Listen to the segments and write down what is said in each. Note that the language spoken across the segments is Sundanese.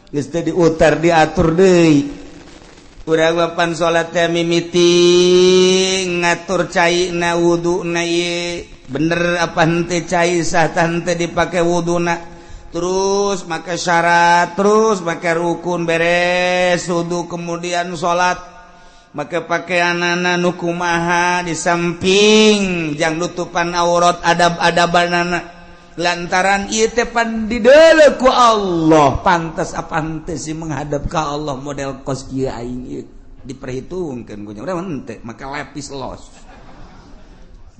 Geus teu diutar diatur deui. Urang papan salat teh mimiti ngatur cai na wuduna ieu bener apa henteu cai sah tah henteu dipake wuduna. Terus make syarat, terus make rukun beres wudu kemudian salat. Make pakaianana nu kumaha di samping jang nutupan aurat adab-adabanana lantaran ieu teh pan dideuleu ku Allah pantas apa henteu sih menghadap ka Allah model kos kieu aing ieu diperhitungkeun ku nya urang henteu make lepis los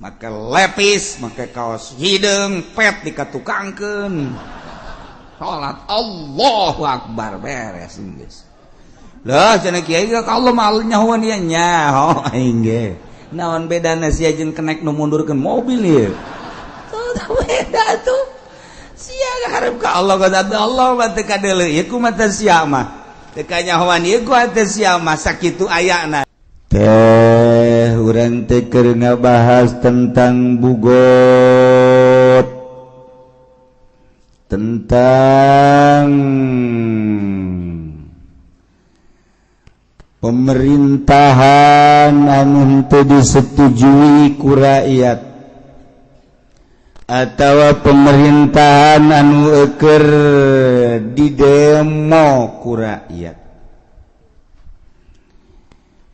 make lepis make kaos hideung pet dikatukangkeun salat Allahu akbar beres geus. Lah cenah kiai ka Allah mah nyahoan ieu nyaho aing ge. Naon bedana sia jeung kenek nu mundurkeun mobil ieu. Tuh beda tuh. Sia hareup ka Allah ka Allah mah teu kadeuleu ieu kumaha sia mah. Teu kanyahoan ieu ku hate sia mah sakitu ayana. Teh urang teh keur ngabahas tentang bugot. Tentang pemerintahan anu henteu disetujui ku rakyat atawa pemerintahan anu eukeur didemo ku rakyat,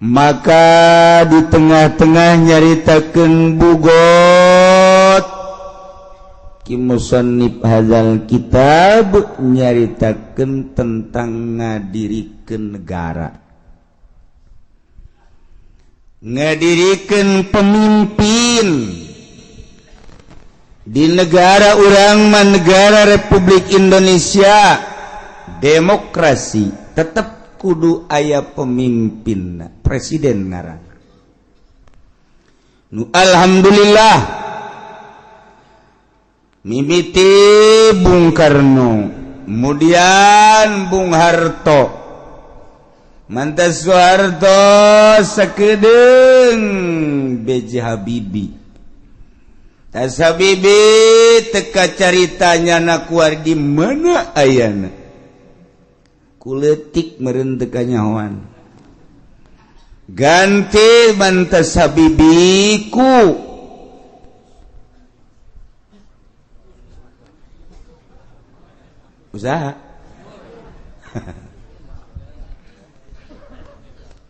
maka di tengah-tengah nyaritakeun bugot ki musannif hadzal kitab nyaritakeun tentang ngadirikeun negara, ngadirikeun pemimpin di negara urang mah negara Republik Indonesia demokrasi tetep kudu aya pemimpin presiden ngaranna. Nu alhamdulillah mimiti Bung Karno kemudian Bung Harto Mantas Soeharto sakedeung B.J. Habibie. Tas Habibie teka caritanya na kuar di mana ayana. Kuletik meureun teu kanyahoan. Ganti Mantas Habibie ku usaha.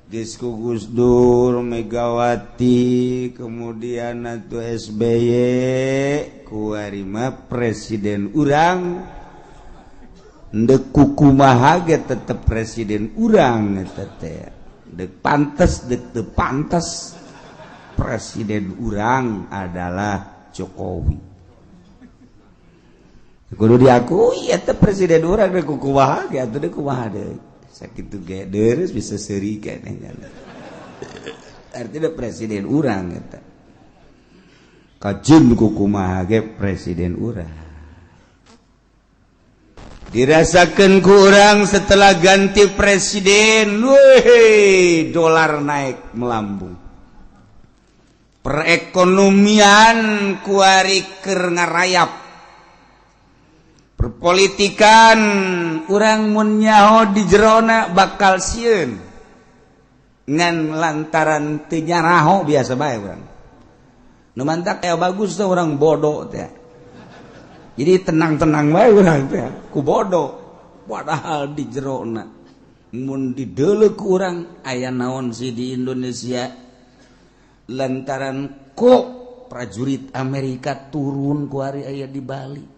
Geus ku Gus Dur, Megawati, kemudian atuh SBY, kuari mah presiden urang ndek kukumaha ge tetep presiden urang eta teh. Dek pantes dek teu pantes presiden urang adalah Jokowi. Kudu diakui eta presiden urang dek kukumaha ge atuh dek kumaha deui. Sakitu ge deres bisa seuri keneh. Artinya presiden urang eta. Kajun kukumaha ge presiden urang. Dirasakeun ku urang setelah ganti presiden, weh, dolar naik melambung. Perekonomian kuari keur ngarayap. Perpolitikan urang mun nyaho di jerona bakal sieun ngan lantaran teu nyaraho biasa bae urang. Nu mantak aya bagus teh urang bodoh teh. Jadi tenang-tenang bae urang teh ku bodoh padahal di jerona mun dideuleu ku urang aya naon sih di Indonesia lantaran kok prajurit Amerika turun ku ari aya di Bali.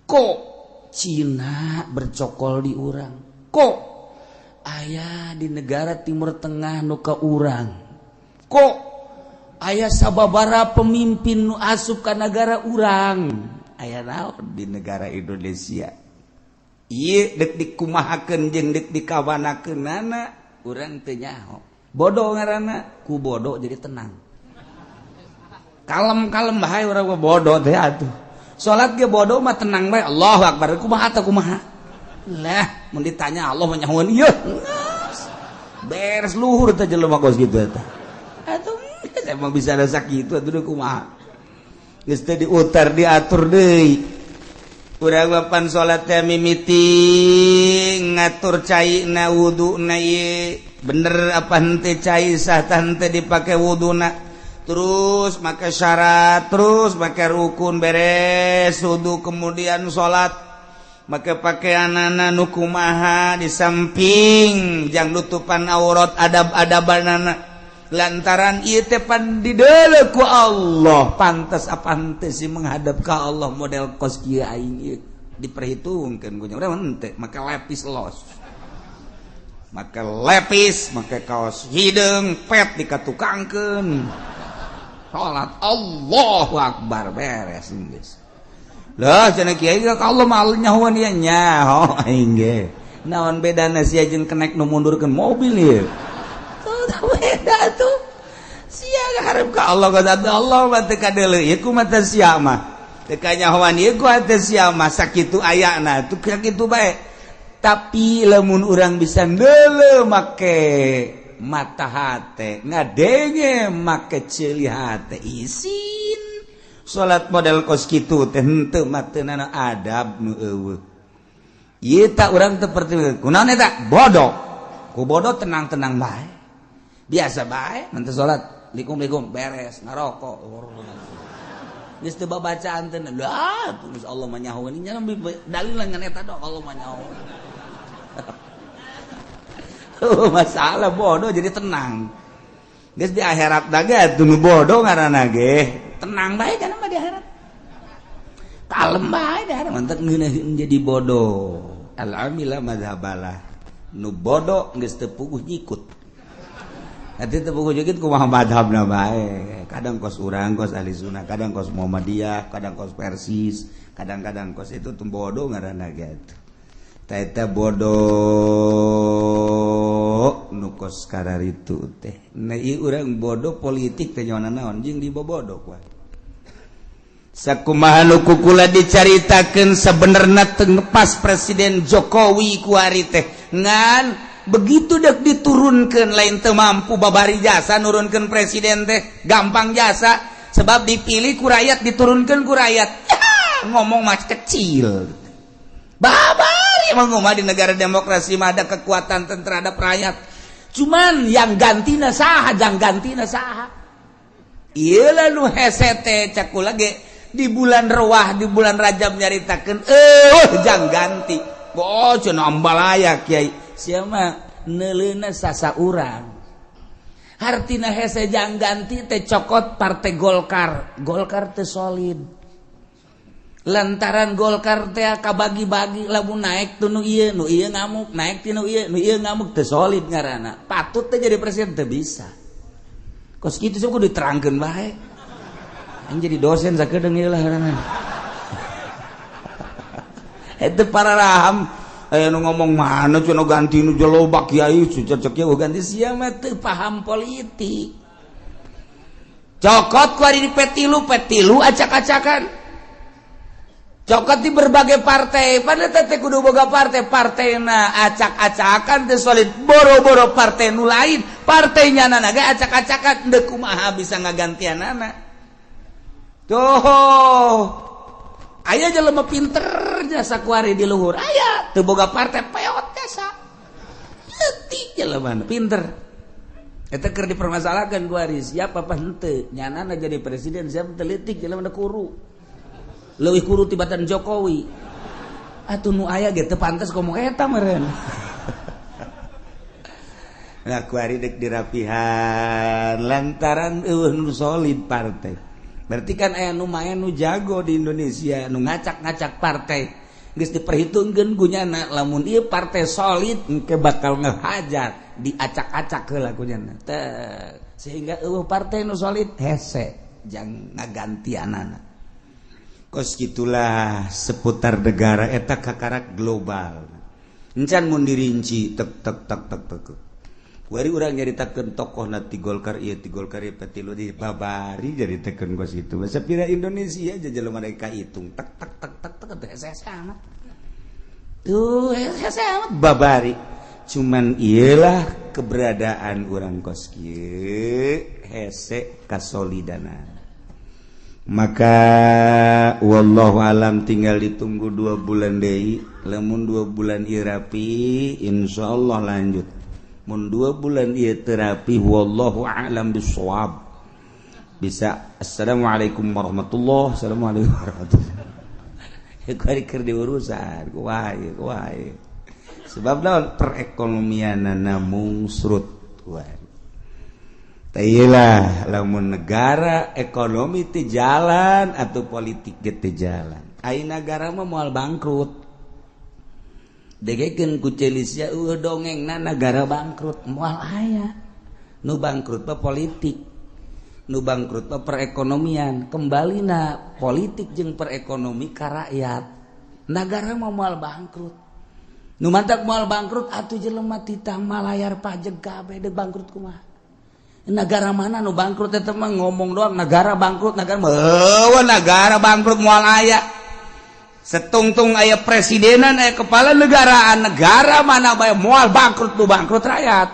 Kok Cina bercokol di urang, kok aya di negara Timur Tengah nu ka urang, kok aya sababara pemimpin nu asup ka negara urang, aya naon di negara Indonesia. Ieu dek dikumahakeun jeung dek dikawanakeunana urang teu nyaho. Bodoh ngaranna, ku bodoh jadi tenang. Kalem-kalem bae urang mah bodoh teh atuh. Salat ge bodoh mah tenang bae, Allahu akbar, kumaha teh kumaha. Lah, mun ditanya Allah mah nyahoan ieu. Beres luhur teh jelema kos kitu eta. Atuh emang bisa ada sakitu atuh kumaha. Geus teh diutar diatur deui. Urang papan salat teh mimiti ngatur cai na wudu na ieu bener apa henteu, cai sah tah henteu dipake wuduna, terus make syarat, terus make rukun, beres wudu kemudian salat, make pakaianana nu kumaha, di samping jang nutupan aurat, adab-adabanana, lantaran ieu teh pan dideuleu ku Allah, pantas apa henteu sih menghadap ka Allah model kos kieu aing ieu, diperhitungkeun ku nya. Urang henteu make lepis los, make lepis, make kaos hideung pet dikatukangkeun, salat Allahu Akbar, beres geus lah. Cenah kiai ka Allah mah nyahoan ieu, nyaho aing ge naon bedana sia jeung kenek nu mundurkeun mobil ieu? Tuh beda tuh. Sia hareup ka Allah, ka Allah mah teu kadeuleu ieu ku mata sia mah, teu kanyahoan ieu ku hate sia mah. Sakitu ayana tuh, sakitu bae. Tapi lamun urang bisa neuleu make mata hate, ngadenge make ceuli hate, isin salat model kos kitu teh henteu mah teu nana adab nu eueuh ieu. Tak urang teu seperti kunaon eta bodoh, ku bodoh tenang-tenang bae, biasa bae. Mun salat likum-likum beres ngarokok, geus teu babacaan teh lah. Terus Allah mah nyahoeun nya, dalil ngan eta doang, Allah mah nyahoeun. Oh, masalah bodoh jadi tenang. Geus di akhirat daga atuh nu bodoh ngaranna ge tenang bae kana mah, di akhirat kalem bae di akhirat. Mantap ngeunaheun jadi bodoh. Al amila madzabalah, nu bodoh geus teu puguh nyikut. Nanti teu puguh nyikut kumaha madhabna bae. Kadang kos urang, kos ahli sunnah, kadang kos Muhammadiyah, kadang kos Persis, kadang-kadang kos itu tuh, bodoh ngaranna gitu. Eta bodoh nu kos kararitu teh. Nah, ieu urang bodoh politik teh nyawana naon jeung dibobodo kuat. Sakumaha nu kukula dicaritakeun, sebenarnya teu pas Presiden Jokowi kuari teh, ngan begitu dek diturunkan lain teu mampu, babari jasa nurunkeun presiden teh gampang jasa, sebab dipilih ku rakyat, diturunkan ku rakyat. Ngomong mah kecil, babari emang mah di negara demokrasi mah ada kekuatan terhadap rakyat. Cuman yang gantina saha, jang gantina saha? Iya, lalu hese teh cakul lagi di bulan Rewah, di bulan Rajab nyaritakeun jang ganti. Oh, cenah ambalaya kiai siapa neuleuna sasa urang. Hartina hese jang ganti teh cokot partai Golkar. Golkar teh solid lantaran Golkar teh kabagi-bagi, lamun naik tuh nu ieu, nu ieu ngamuk, naik ti nu ieu, nu ieu ngamuk, teu solid ngaranna. Patut teh jadi presiden teu bisa kos kitu. Sok kudu diterangkeun bae. Aing jadi dosen sakedeung ieu lah ngaranna. Itu para raham aya nu ngomong mana cenah ganti nu loba kiai cecek kieu ganti, sia mah teu paham politik. Cokot ku ari di P3, P3 acak-acakan, cokot di berbagai partai, pada teh kudu boga partai, partaina acak-acakan, teu solid. Boro-boro partai nu lain, partainya nana ge acak-acakan, deuk kumaha bisa ngagantianana? Tuh aya jelema pinter jasa kuari di luhur, aya teu boga partai, peot jasa leutik, jelema pinter. Eta keur dipermasalahkan kuari siapa apa henteu nyanana jadi presiden, siapa telitik, jelema kuru, leuwih kuru tibatan Jokowi atuh. Nu aya ge teu pantes ngomong eta meureun. Nah, kuari dek dirapihan lantaran eueuh nu solid partai. Berarti kan aya nu main, nu jago di Indonesia nu ngacak-ngacak partai. Geus diperhitungkeun kunyana lamun ieu partai solid engke bakal ngehajar, diacak-acak heula kunyana. Teh sehingga eueuh partai nu solid, hese jang ngagantianana. Kos gitulah seputar negara eta kakarak global. Encan mun dirinci tek tek tek tek tek. Kuari urang nyaritakeun tokoh na ti Golkar ieu, ti Golkar ieu, petilu di babari nyaritakeun kos itu. Masa pira Indonesia aja jelema mereka hitung tek tek tek tek tek teh hese amat. Tuh hese amat babari. Cuman iyalah keberadaan urang kos kieu hese kasolidana. Maka wallahu alam, tinggal ditunggu 2 bulan deui. Lamun 2 bulan ieu rapi, insyaallah lanjut. Mun 2 bulan ieu teu rapi, wallahu a'lam bissawab, bisa assalamualaikum warahmatullahi, assalamualaikum warahmatullahi. Kuari keur diurusan kumaha kumaha, sebab naon, perekonomianana mungsrut. Lah, lamun negara ekonomi teu jalan atau politik teu jalan, ai negara mah moal bangkrut. Dengekeun ku celis ya, dongeng na negara bangkrut moal aya. Nu bangkrut mah politik, nu bangkrut mah perekonomian. Kembali na politik jeung perekonomi ka rakyat, negara mah moal bangkrut. Nu mantak moal bangkrut atuh jelema titah malayar pajak kabeh, deuk bangkrut kumaha? Negara mana nu bangkrut? Eta mah ngomong doang negara bangkrut. Negara mah, negara bangkrut moal aya. Setungtung aya presidenan, aya kepala negaraan, negara mana bae moal bangkrut. Nu bangkrut rakyat.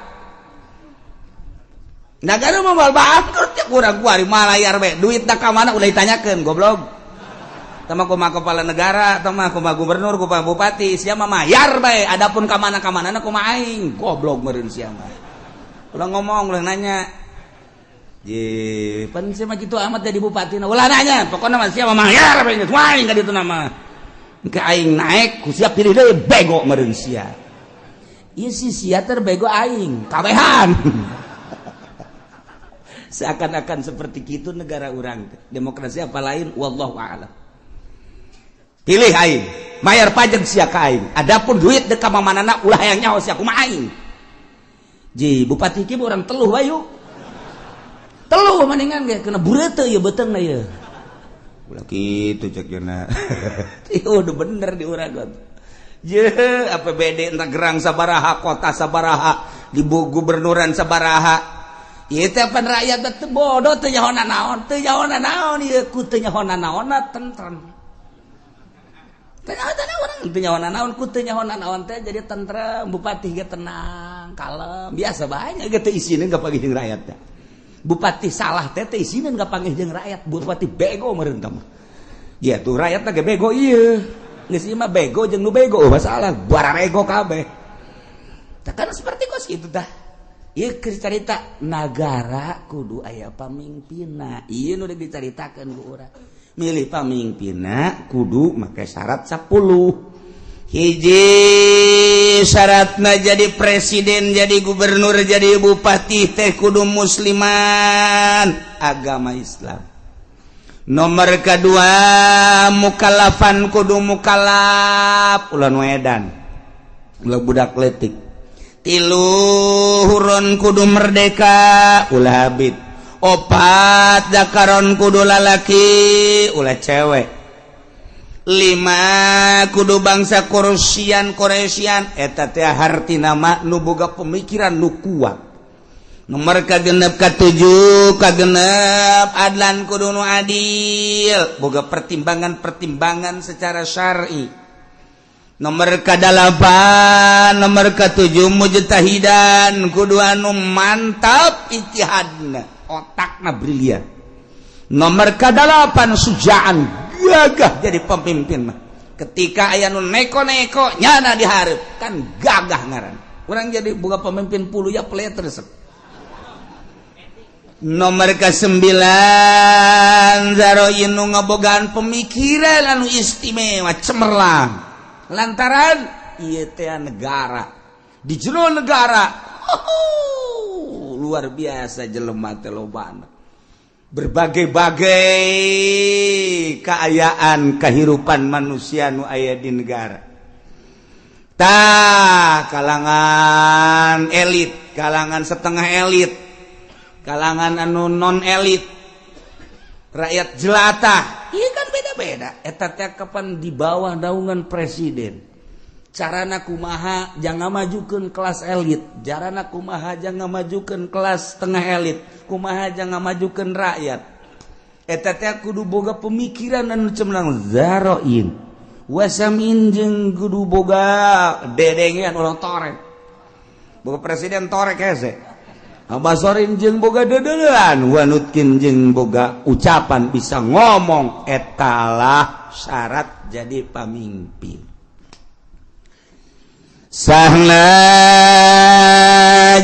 Negara mah moal bangkrut ya. Kurang kuari malayar bae, duit ka mana ulah ditanyakeun, goblok. Tama kumaha kepala negara, tama kumaha gubernur, kumaha bupati, sia mah mayar bae. Adapun ka mana ka mana kumaha aing, goblok meureun sia mah. Ulah ngomong, ulah nanya. Je, pan sia mah kitu amat jadi bupati. Ulah nanya, pokoknya mah sia mah mayar bae geus wae ka ditu nama. Ke aing naik, ku sia pilih deui, bego meureun sia. Ieu si sia terbego aing, kabehan. Seakan-akan seperti itu negara urang. Demokrasi apa lain, wallahu a'lam. Pilih aing, bayar pajak sia ka aing. Adapun duit dek ka mamanana ulah hayang nyaho sia kumaha aing. Ji, bupati ki urang teluh bayu. Teluh mendingan ge kena bureuteuh ieu beuteungna ieu. Ulah kitu cek cenah. Ieu udah bener di urang. Je, APBD entah gerang sabaraha, kota sabaraha, di gubernuran sabaraha. Ieu teh pan rakyat teh bodoh, teu nyaho naon, teu nyaho naon ieu, ku teu nyaho naonna tentrem. Teu nyaho naon, teu nyaho naon, ku teu nyaho naon teh jadi tentrem, bupati ge tenang, kalem, biasa banyak ge teu isineun kapanggih jeung rakyat teh. Bupati salah teh teu isineun kapanggih jeung rakyat, bupati bego meureun tah mah. Ya tuh rakyat teh ge bego ieu. Geus ieu mah bego jeung nu bego masalah, bararego kabeh. Tah kan seperti kos kitu tah. Ieu keur carita nagara kudu aya pamimpinna. Ieu nu dicaritakeun ku urang. Milih pamimpinna kudu make syarat 10. Hiji syaratna, jadi presiden, jadi gubernur, jadi bupati teh kudu musliman, agama Islam. Nomor kedua, mukallafan, kudu mukallaf, ulah nu edan, ulah budak letik. Tilu, hurron, kudu merdeka, ulah habib. Opat, dakaron, kudu lalaki, ulah cewek. Lima, kudu bangsa Quraisyan. Quraisyan eta teh hartina mah nu boga pemikiran nu kuat. Nomor kagenep, katujuh, kagenep, adlan, kudu nu adil, boga pertimbangan-pertimbangan secara syar'i. Nomor kadalapan, nomor ketujuh, mujtahidan, kudu anu mantap ijtihadna, otakna brilian. Nomor kadalapan, sujaan, gagah jadi pemimpin mah. Ketika aya nu neko-neko, nyana dihareup, kan gagah ngaran. Urang jadi boga pemimpin puluh ya pelet resep. Nomor ke-9, zaroin, nu ngabogaan pemikiran anu istimewa, cemerlang, lantaran ieu teh negara, di jero negara luar biasa jelema teh lobana, berbagai-bagai keayaan kehidupan manusia nu aya di negara. Tah, kalangan elit, kalangan setengah elit, kalangan anu non elit, rakyat jelata, iya kan beda-beda. Eta teh kapan di bawah naungan presiden, carana kumaha jangan majukan kelas elit, carana kumaha jangan majukan kelas setengah elit, kumaha jangan majukan rakyat. Eta teh kudu boga pemikiran anu cemerlang, zaroin wasamin, jeung kudu boga dedengean, ulah torek. Boga presiden torek hese. Basorin jeung boga deudeuleun, wa nutqin jeung boga ucapan, bisa ngomong. Etalah syarat jadi pamimpin. Sahna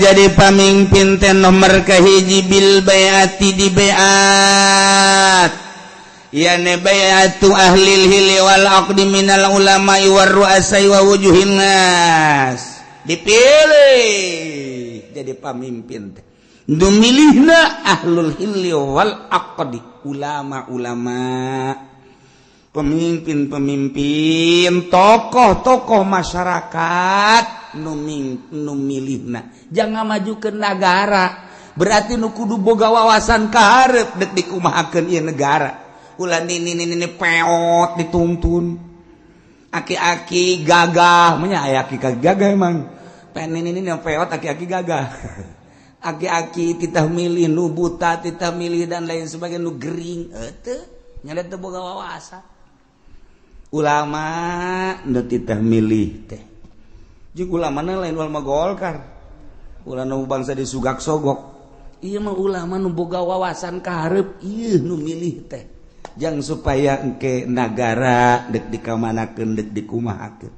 jadi pamimpin teh nomor kahiji bil baiati, di baiat, yani baiatu ahlil hilli wal aqdi minal ulama'i war ru'asai wa wujuhin nas. Dipilih jadi pamimpin teh nu milihna ahlul hilli wal aqdi, ulama-ulama, pemimpin-pemimpin, tokoh-tokoh masyarakat nu milihna. Jangan maju ke negara, berarti nu kudu boga wawasan kaharep dek dikumahakeun ieu negara. Ulah nini nini peot dituntun, aki-aki gagah nya, aya aki gagah emang pen nini nini peot, aki-aki gagah, aki-aki kita milih nu buta, kita milih dan lain sebagainya, nu gering teu nya, teu boga wawasan. Ulama nu titah milih teh jeung ulama lain ulama Golkar, ulah nu bangsa disugak sogok. Ieu mah ulama nu boga wawasan kaharep, ieu nu milih teh jang supaya engke nagara dek dikamanakeun, dek dikumahakeun.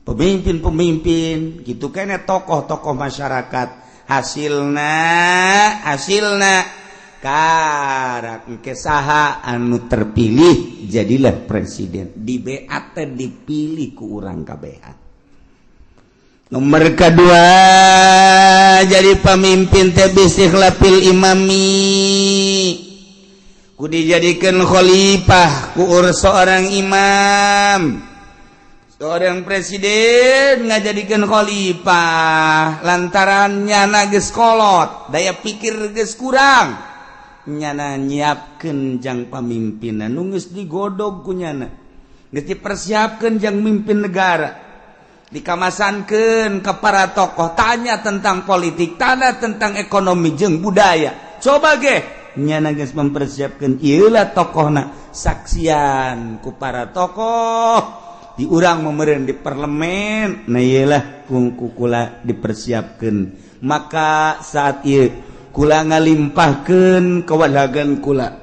Pemimpin-pemimpin gitu kene, tokoh-tokoh masyarakat, hasilna hasilna karak engke saha anu terpilih jadilah presiden, di BAT, dipilih ku urang kabehan. Nomor kedua, jadi pemimpin teh bistikhlafil imami, ku dijadikan khalifah ku seorang imam. Seorang presiden ngajadikan khalifah lantaran nyana geus kolot, daya pikir geus kurang, nyana nyiapkeun jang pamimpinan nu geus digodog ku nyana, geus dipersiapkeun jang mimpin negara, dikamasankeun ke para tokoh, tanya tentang politik, tanya tentang ekonomi jeung budaya. Coba ge nyana geus mempersiapkan, ieulah tokohna, saksian ku para tokoh di urang memeren di parlemen. Nah, iyalah kula dipersiapkan. Maka saat ieu kula ngalimpahkeun kewalagan kula.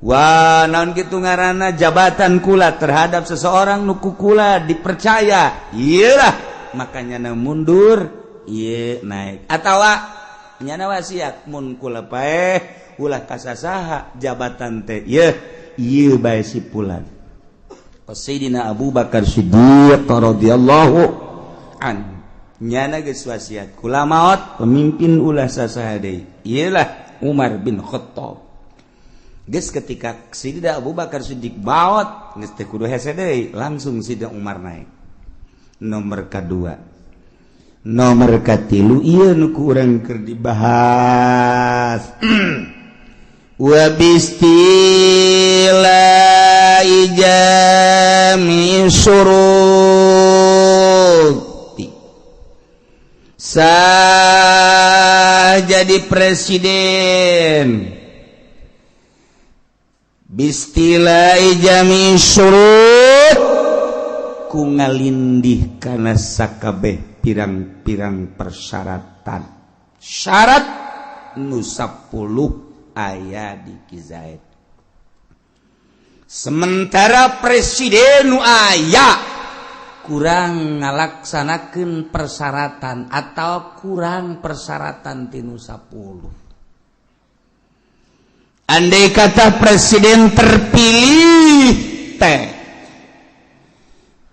Wah, naon gitu ngaranna, jabatan kula terhadap seseorang nu ku kula dipercaya, iyalah makanya na mundur, ieu naik, atawa nyana wasiat mun kula paeh ulah kasasaha jabatan teh, ieu ieu bae si pulan. Sayyidina Abu Bakar Siddiq radhiyallahu an nyana geus wasiat, kula maot pemimpin ulah sasaha deui, iyalah Umar bin Khattab. Geus ketika Sayyidina Abu Bakar Siddiq maot, geus teu kudu hese deui, langsung Sayyidina Umar naik nomor kedua. Nomor katilu, ieu nu ku urang keur dibahas, wa bistila jami syuruti. Sah jadi presiden bistila jami syurut ku ngalindih kana sakabeh pirang-pirang persyaratan, syarat nu 10 aya di Kizaid. Sementara presiden nu aya kurang ngalaksanakeun persyaratan atau kurang persyaratan tinu 10. Andai kata presiden terpilih teh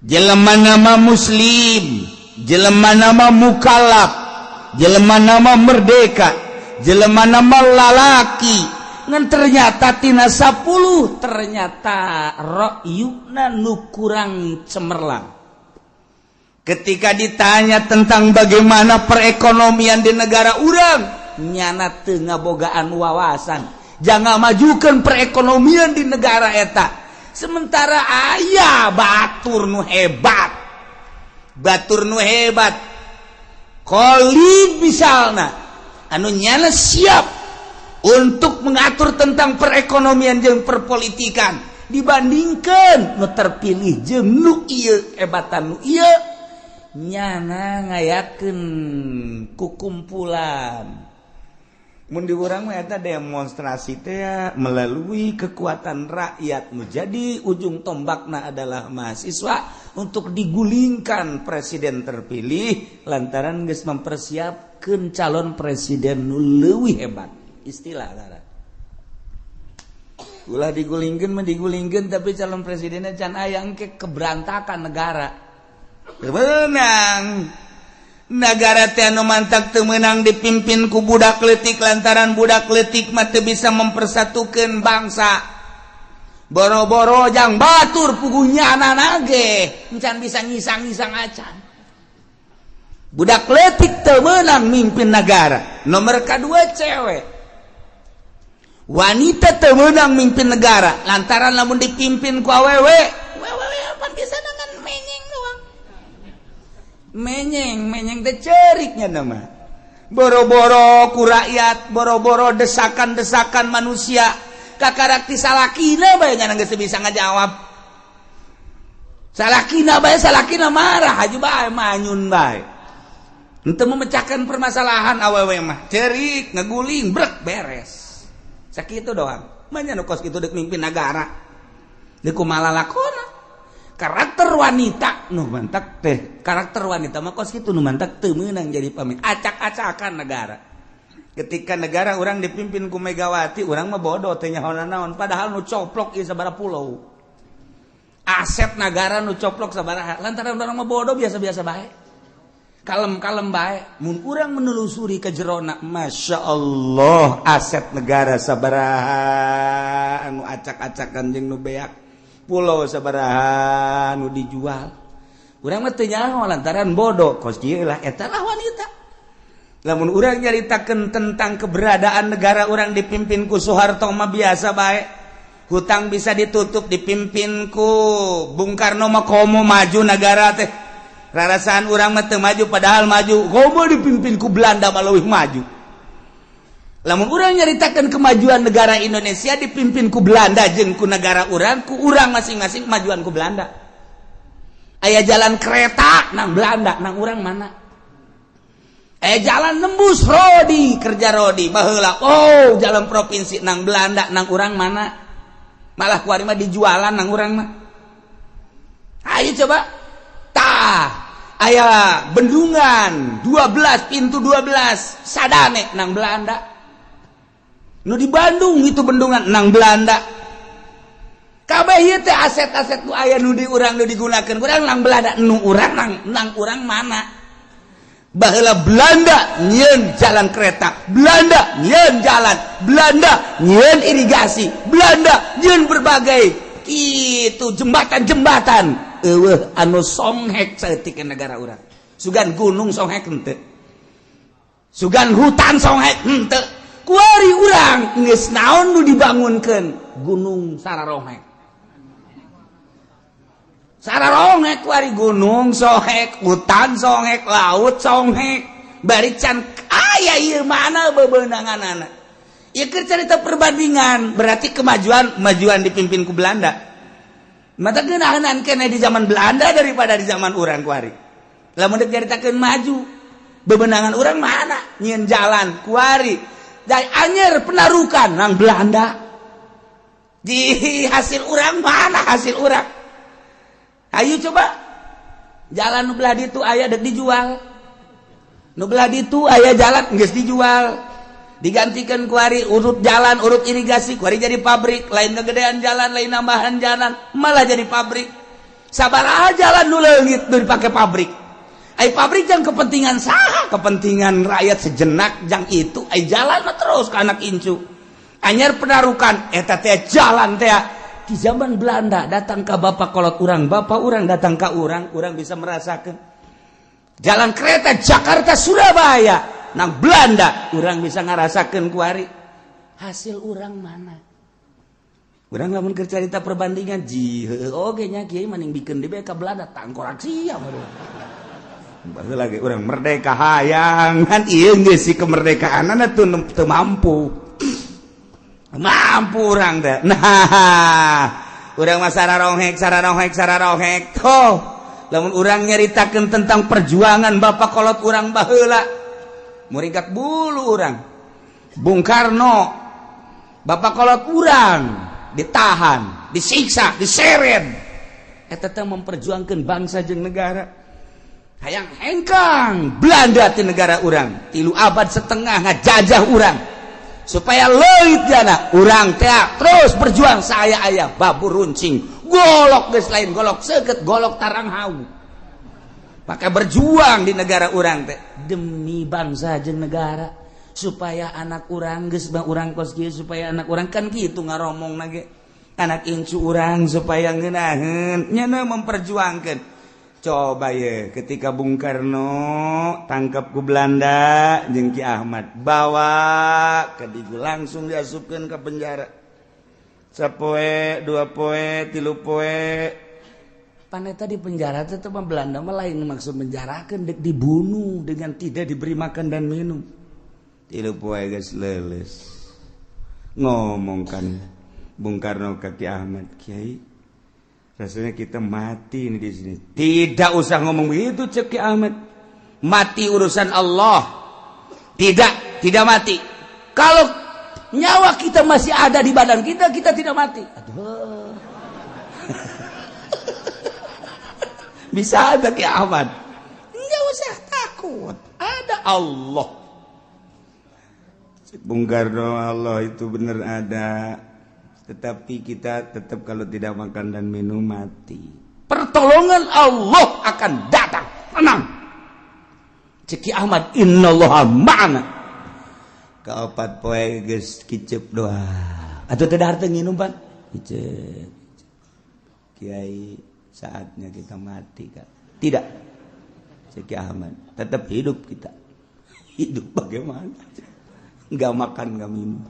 jelema nama muslim, jelema nama mukalaf, jelema nama merdeka, jelema nama lalaki, ngan ternyata tina 10 ternyata ra'yuna nu kurang cemerlang. Ketika ditanya tentang bagaimana perekonomian di negara urang, nyana teu ngabogaan wawasan jangan majukan perekonomian di negara eta. Sementara aya batur nu hebat, batur nu hebat Khalid misalnya, anu nyana siap untuk mengatur tentang perekonomian jeung perpolitikan, dibandingkan nu terpilih jeung nu ieu, hebatan nu ieu. Nyana ngayakeun kukumpulan. Mun di urang mah eta demonstrasi teh melalui kekuatan rakyat, menjadi ujung tombakna adalah mahasiswa untuk digulingkan presiden terpilih lantaran geus mempersiapkan calon presiden nu leuwih hebat. Istilah lara. Ulah digulingkeun mah digulingkeun, tapi calon presidennya can aya, engke keberantakan negara. Menang negara teh anu mantak teu meunang dipimpin ku budak leutik, lantaran budak leutik mah teu bisa mempersatukan bangsa. Boro-boro jang batur, puguh nyana ge encan bisa ngisang-ngisang acan. Budak leutik teu meunang mimpin negara. Nomor kedua, cewek, wanita teu meunang mimpin negara lantaran lamun dipimpin ku awewe, awewe apa bisa dengan menyeng doang, menyeng menyeng teh ceriknya nama. Boro-boro ku rakyat, boro-boro desakan-desakan manusia, kakarak ti salakina bae nya geus bisa ngajawab. Salakina bae, salakina marah aja bae, manyun bae. Untuk memecahkan permasalahan, awewe mah cerik, ngeguling, brek, beres, sakitu doang. Manya nu kos kitu dek mimpin negara, dek kumaha lalakona? Karakter wanita nu mantak teh, karakter wanita mah kos kitu, nu mantak teu meunang jadi pemimpin, acak-acakan negara. Ketika negara urang dipimpin ku Megawati, urang mah bodoh, teh nyaho naon, padahal nu coplok ieu sabaraha pulau, aset negara nu coplok sabaraha. Lantaran urang mah bodoh, biasa-biasa bae, kalem-kalem bae. Mun urang menelusuri ke jerona, Masya Allah, aset negara sabaraha anu acak-acakan jeung nu beak, pulau sabaraha nu dijual, urang mah teu nyaho lantaran bodoh. Kos kieu lah, eta lah wanita. Lamun urang nyaritakeun tentang keberadaan negara urang dipimpin ku Soeharto mah biasa bae, hutang bisa ditutup. Dipimpin ku Bung Karno mah komo maju negara teh, rarasaan urang mah teu maju, padahal maju. Komo dipimpin ku Belanda mah leuwih maju. Lamun urang nyaritakan kemajuan negara Indonesia dipimpin ku Belanda jeung ku negara urang, ku urang masing-masing, kemajuan ku Belanda. Aya jalan kereta nang Belanda, nang urang mana? Aya jalan nembus rodi kerja rodi baheula, oh, jalan provinsi nang Belanda, nang urang mana? Malah kuari mah dijualan nang urang mah. Ayo coba tah, aya bendungan 12 pintu, 12 sadane nang Belanda. Nu di Bandung itu bendungan nang Belanda. Kabeh ieu teh aset-aset nu aya nu di urang, nu digunakeun urang, nang Belanda. Nu urang nang urang mana? Baheula Belanda nyieun jalan kereta, Belanda nyieun jalan, Belanda nyieun irigasi, Belanda nyieun berbagai itu jembatan-jembatan. Eueuh anu songhek saeutik negara urang. Sugan gunung songhek henteu, sugan hutan songhek henteu. Kuari urang geus naon nu dibangunkeun? Gunung sararonghek, sararonghek kuari. Gunung sohek, hutan songhek, laut songhek, bari can aya ieu. Mana bebenangan ieu? Keur cerita perbandingan, berarti kemajuan kemajuan dipimpin ku Belanda. Mata geunahan keneh di zaman Belanda daripada di zaman urang kuari. Lamun dek nyaritakeun maju, bebenangan urang mana? Nyieun jalan kuari dari Anyer Penarukan nang Belanda. Di hasil urang mana? Hasil urang, ayo coba, jalan nu belah ditu aya, dek dijual. Nu belah ditu aya jalan, geus dijual, digantikan kuari urut jalan, urut irigasi, kuari jadi pabrik. Lain kegedean jalan, lain nambahan jalan, malah jadi pabrik. Sabar jalan nu leungit nu dipake pabrik. Ai pabrik jang kepentingan saha? Kepentingan rakyat sejenak jang itu, ai jalan mah terus ke anak incu. Anyar Penarukan eta teh jalan teh di zaman Belanda datang ke bapak kolot urang, bapak urang datang ke urang, urang bisa merasakan jalan kereta Jakarta Surabaya nang Belanda, urang bisa ngerasakan kuari. Hasil urang mana? Urang lamun keur carita perbandingan ji oge nya, kiai maning bikin di ka Belanda tangkorak sia. Baru lagi urang merdeka hayang kan, ieu geus si kemerdekaan tuh teu mampu mampu urang teh. Nah, urang mah sararonghek, sararonghek, sararonghek toh. Lamun urang nyaritakeun tentang perjuangan bapak kolot urang baheula, muringkak bulu urang. Bung Karno bapak kolot urang ditahan, disiksa, diseret. Eta teh memperjuangkan bangsa jeung negara. Hayang hengkang Belanda ti negara urang, 3,5 abad ngajajah urang. Supaya leuit jana urang teh terus berjuang saya aya babur runcing, golok geus lain golok seukeut, golok tarang hau. Maka berjuang di negara urang teh demi bangsa jeung negara supaya anak urang geus urang kos kieu, supaya anak urang kan kitu ngaromong nage anak incu urang supaya ngeunaheun nya memperjuangkeun. Coba ye ketika Bung Karno tangkap ku Belanda jeung Ki Ahmad bawa ke Digu langsung diasupkeun ke penjara. Sapoe, 2 poe, 3 poe. Paneta di penjara tetap Belanda mah lain maksud menjarakeun, dek dibunuh dengan tidak diberi makan dan minum. 3 poe geus leuleus. Ngomong kan Bung Karno ke Ki Ahmad, Kiai, rasanya kita mati ini di sini. Tidak usah ngomong begitu cek Ki Ahmad. Mati urusan Allah. Tidak, tidak mati. Kalau nyawa kita masih ada di badan kita, kita tidak mati. Aduh. Bisa ada Ki Ahmad. Enggak usah takut. Ada Allah. Bung Karno, Allah itu benar ada. Tetapi kita tetap kalau tidak makan dan minum mati. Pertolongan Allah akan datang. Tenang. Cek Ki Ahmad, innallaha ma'ana. Kaopat poe geus kicep doa. Atau tidak harta nginum pan? Kicep. Kiai, saatnya kita mati kan? Tidak. Cek Ki Ahmad, tetap hidup kita. Hidup bagaimana? Enggak makan, enggak minum.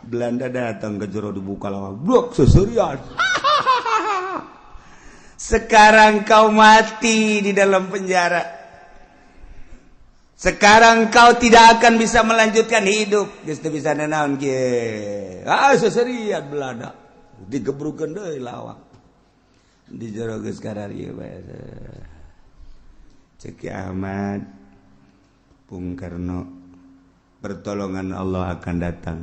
Belanda datang ke jero dibuka lawang, blok seserian. Sekarang kau mati di dalam penjara. Sekarang kau tidak akan bisa melanjutkan hidup. Geus teu bisa nanaon kieu. Ah seserian Belanda. Digebrukeun deui lawang. Di jero geus kararieu bae. Cek Ki Ahmad, Bung Karno, pertolongan Allah akan datang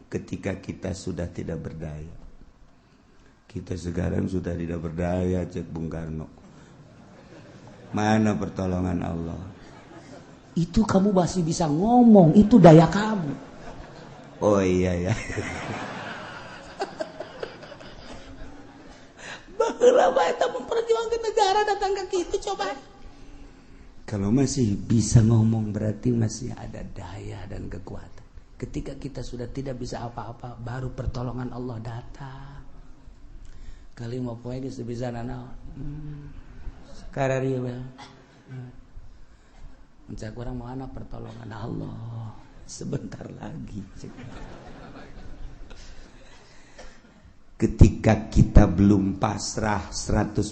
ketika kita sudah tidak berdaya. Kita sekarang sudah tidak berdaya, cek Bung Karno. Mana pertolongan Allah? Itu kamu masih bisa ngomong, itu daya kamu. Oh iya ya. Baheula bae eta memperjuangkan negara datang ke kitu coba. Kalau masih bisa ngomong berarti masih ada daya dan kekuatan. Ketika kita sudah tidak bisa apa-apa, baru pertolongan Allah datang. Kali mau poe geus bisa nanaon. Kararieu bae. Mencak urang mana pertolongan Allah sebentar lagi. Ketika kita belum pasrah 100%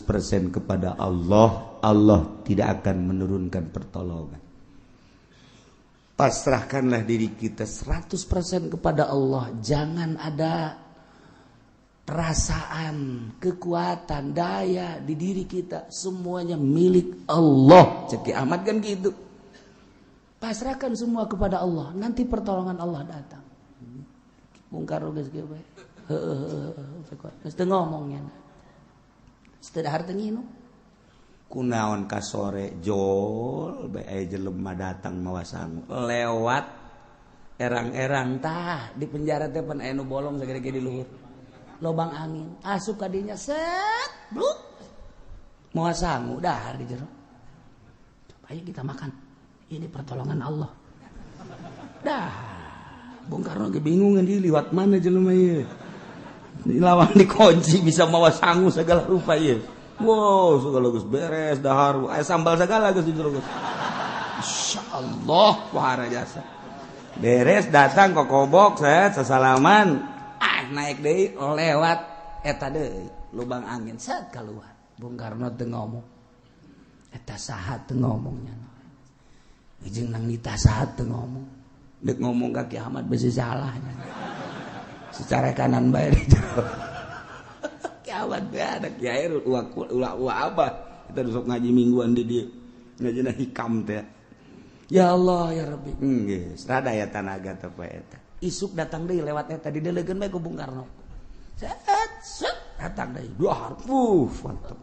kepada Allah, Allah tidak akan menurunkan pertolongan. Pasrahkanlah diri kita 100% kepada Allah. Jangan ada perasaan, kekuatan, daya di diri kita. Semuanya milik Allah. Cek Ki Ahmad kan gitu. Pasrahkan semua kepada Allah, nanti pertolongan Allah datang. Bung Karno geus kieu bae. Heueuh geus teu ngomongnya. Geus teu dahar teu nginum. Kunaon ka sore jol bae aya jelema datang mawa sangu lewat erang-erang tah di penjara teh pan aya nu bolong sagede-gede di luhur. Lobang angin asup ka dinya set bluk. Mawa sangu dahar di jero. Ayo kita makan. Ini pertolongan Allah. Dah, Bung Karno ge bingung di liwat mana jelema ieu. Lawan dikunci bisa mawa sangu segala rupa ieu. Wow, segala geus beres dahar, aya sambal segala geus di jero geus. Insyaallah wahara jasa. Beres datang kokobok set sasalaman. Ah, naik deui lewat eta deui lubang angin set keluar. Bung Karno teu ngomong. Eta saha teu ngomongnya. Jeung nang nita saha teu ngomong. Dek ngomong ka Ki Ahmad besi salahnya. Secara kanan bae di jero. Ki Ahmad bae ada kiai ulah ulah abah. Kita besok ngaji mingguan di dieu. Ngajina hikam teh. Ya Allah ya Rabbi, geus rada ya tanaga teh poe eta. Isuk datang deui lewat eta, didelegeun bae ku Bung Karno. Set set datang deui dua mantep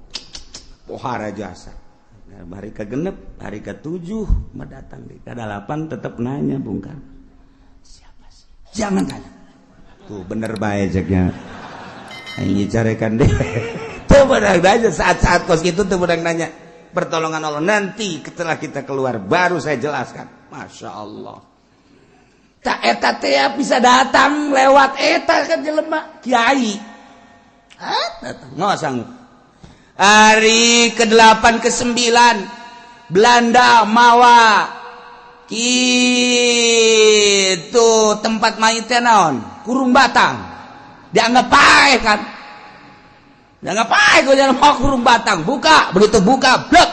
pohara jasa. Nah, hari ke-6, hari ke-7 mah datang deui, ke-8 tetep nanya Bung Karno, siapa sih? Jangan tanya. Tuh bener bae ceknya. Aing carekan deh. Teu beunang nanya saat-saat kos kitu, teu beunang nanya. Pertolongan Allah nanti setelah kita keluar baru saya jelaskan. Masya Allah. Tak eta teh bisa datang lewat eta kan jelema kiai. Hah? Datang. Nggak sanggup. Hari ke-8 ke-9 Belanda mawa itu tempat mayitnya naon? Kurung batang. Dianggap paeh kan? Dianggap paeh gue jangan mau kurung batang. Buka, begitu buka, blek.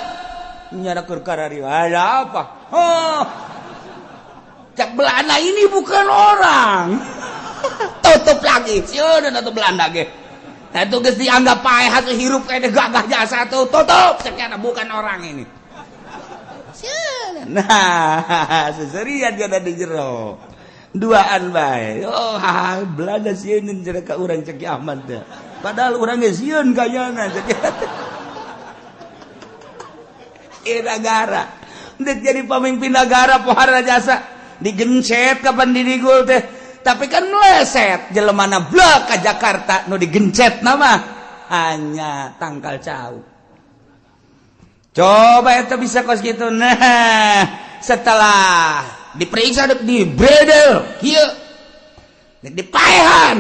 Nyara keur karari ada apa? Oh. Cak Belanda ini bukan orang. Tutup lagi. Sieun atuh Belanda ge. Nah itu geus dianggap paeh hasil hirup kayak gagah jasa tuh tutup, ternyata bukan orang ini. Sieun. Nah, seserian dia ada di jero. Duaan bae. Oh, ha, Belanda sieun cenah ka urang cek Ki Ahmad teh. Padahal urang ge sieun kayana cek. Ieu negara. Ndek jadi pemimpin negara pohara jasa digencet kapan didigul teh. Tapi kan meleset jelemana blek ke Jakarta nu digencet nama hanya tangkal cau. Coba itu bisa kos gitu. Nah, setelah diperiksa di bredel kieu dipaehan.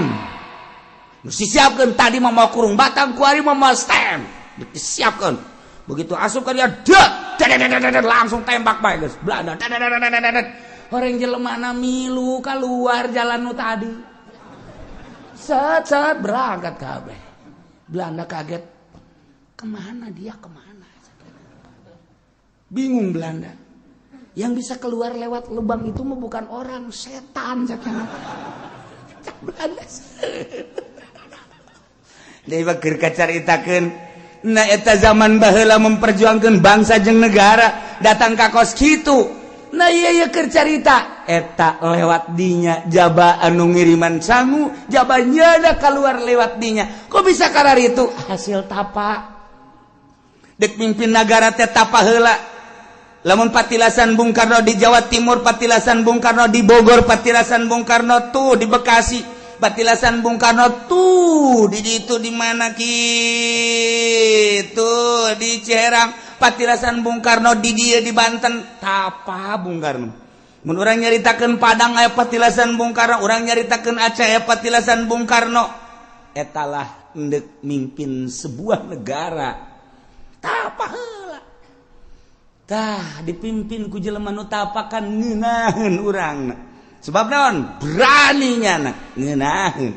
Nu disiapkeun tadi mah mau kurung batang, kuari mah mau stand. Disiapkeun. Begitu asup kan dia dek langsung tembak bae geus. Belanda. Orang jelemana milu keluar jalan nu tadi. Set set berangkat kabeh. Belanda kaget. Kemana dia, kemana? Bingung Belanda. Yang bisa keluar lewat lubang itu mah bukan orang, setan cak Belanda. Deui mah keur kacaritakeun. Nah eta zaman baheula memperjuangkan bangsa jeung negara datang ka kos kitu. Nah iya iya keur carita eta lewat dinya jaba anu ngiriman sangu jaba nyada keluar lewat dinya. Kok bisa karar itu? Hasil tapa. Dek mimpin negara teh tapa heula. Lamun patilasan Bung Karno di Jawa Timur, patilasan Bung Karno di Bogor, patilasan Bung Karno tuh di Bekasi, patilasan Bung Karno tuh di itu di mana gitu di Ciherang, patilasan Bung Karno di dia di Banten, tapa Bung Karno. Mun urang nyaritakeun Padang aya patilasan Bung Karno, urang nyaritakeun Aceh aya patilasan Bung Karno. Etalah endek mimpin sebuah negara. Tapa heula. Tah dipimpin ku jelema nu tapakan ngeunaheun urang. Sebab naon? Berani nyana ngeunaheun.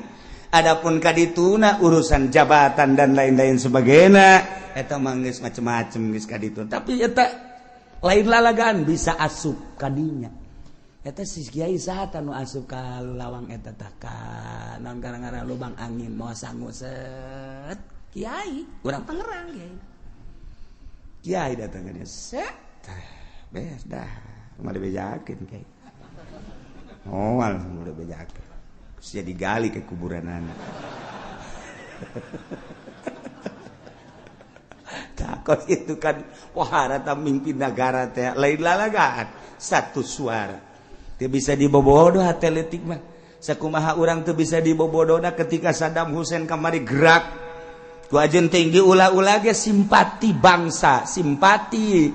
Adapun kadituna urusan jabatan dan lain-lain sebagainya eta mah geus macem-macem geus kaditu. Tapi eta lain lalagaan bisa asup kadinya. Eta si kiai saha nu asup ka lawang eta tah ka naon gara-gara lubang angin mau sangu set kiai urang Tangerang kiai. Kiai datang ka dia set beres dah mah dibejakeun kiai. Moal udah bejakeun. Terus jadi gali ke kuburan anak. Takut itu kan pohara ta mimpin negara teh lain lalagaan satu suara. Teu bisa dibobodo hate leutik mah. Sakumaha urang teu bisa dibobodona ketika Saddam Hussein kamari gerak. Ku ajeun tinggi ulah-ulah ge simpati bangsa, simpati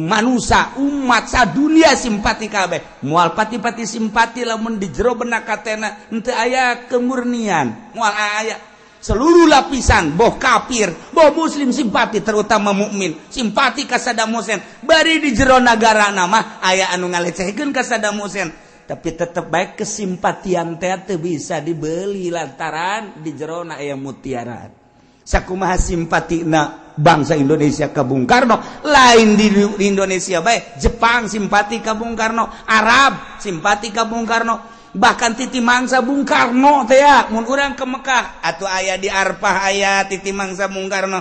manusia, umat sadunia simpati kabeh. Moal pati-pati simpati lamun di jero benak katena henteu aya kemurnian, moal aya. Seluruh lapisan, boh kafir, boh muslim simpati, terutama mukmin, simpati ka Saddam Hussein. Bari di jero nagara nama aya anu ngalecehkeun ka Saddam Hussein, tapi tetep baik kesimpatian teh teu bisa dibeli lantaran di jerona aya mutiara. Sakumaha simpatina bangsa Indonesia ka Bung Karno, lain di Indonesia bae, Jepang simpati ka Bung Karno, Arab simpati ka Bung Karno, bahkan titi mangsa Bung Karno teh ya, mun urang ke Mekah atuh aya di Arfah aya titi mangsa Bung Karno,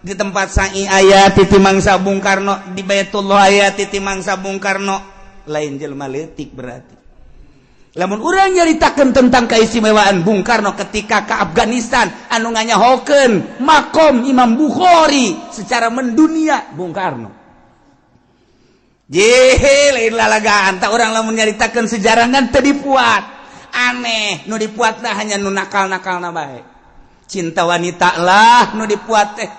di tempat sa'i aya titi mangsa Bung Karno, di Baitullah aya titi mangsa Bung Karno. Lain jelema leutik berarti. Lamun urang nyaritakeun tentang keistimewaan Bung Karno ketika ke Afghanistan anu nganyahokeun makom Imam Bukhari secara mendunia Bung Karno. Jehe lain lalagaan tak urang lamun nyaritakeun sejarah kan teu dipuat. Aneh nu dipuatna hanya nu nakal-nakalna bae. Cinta wanita lah nu dipuat teh.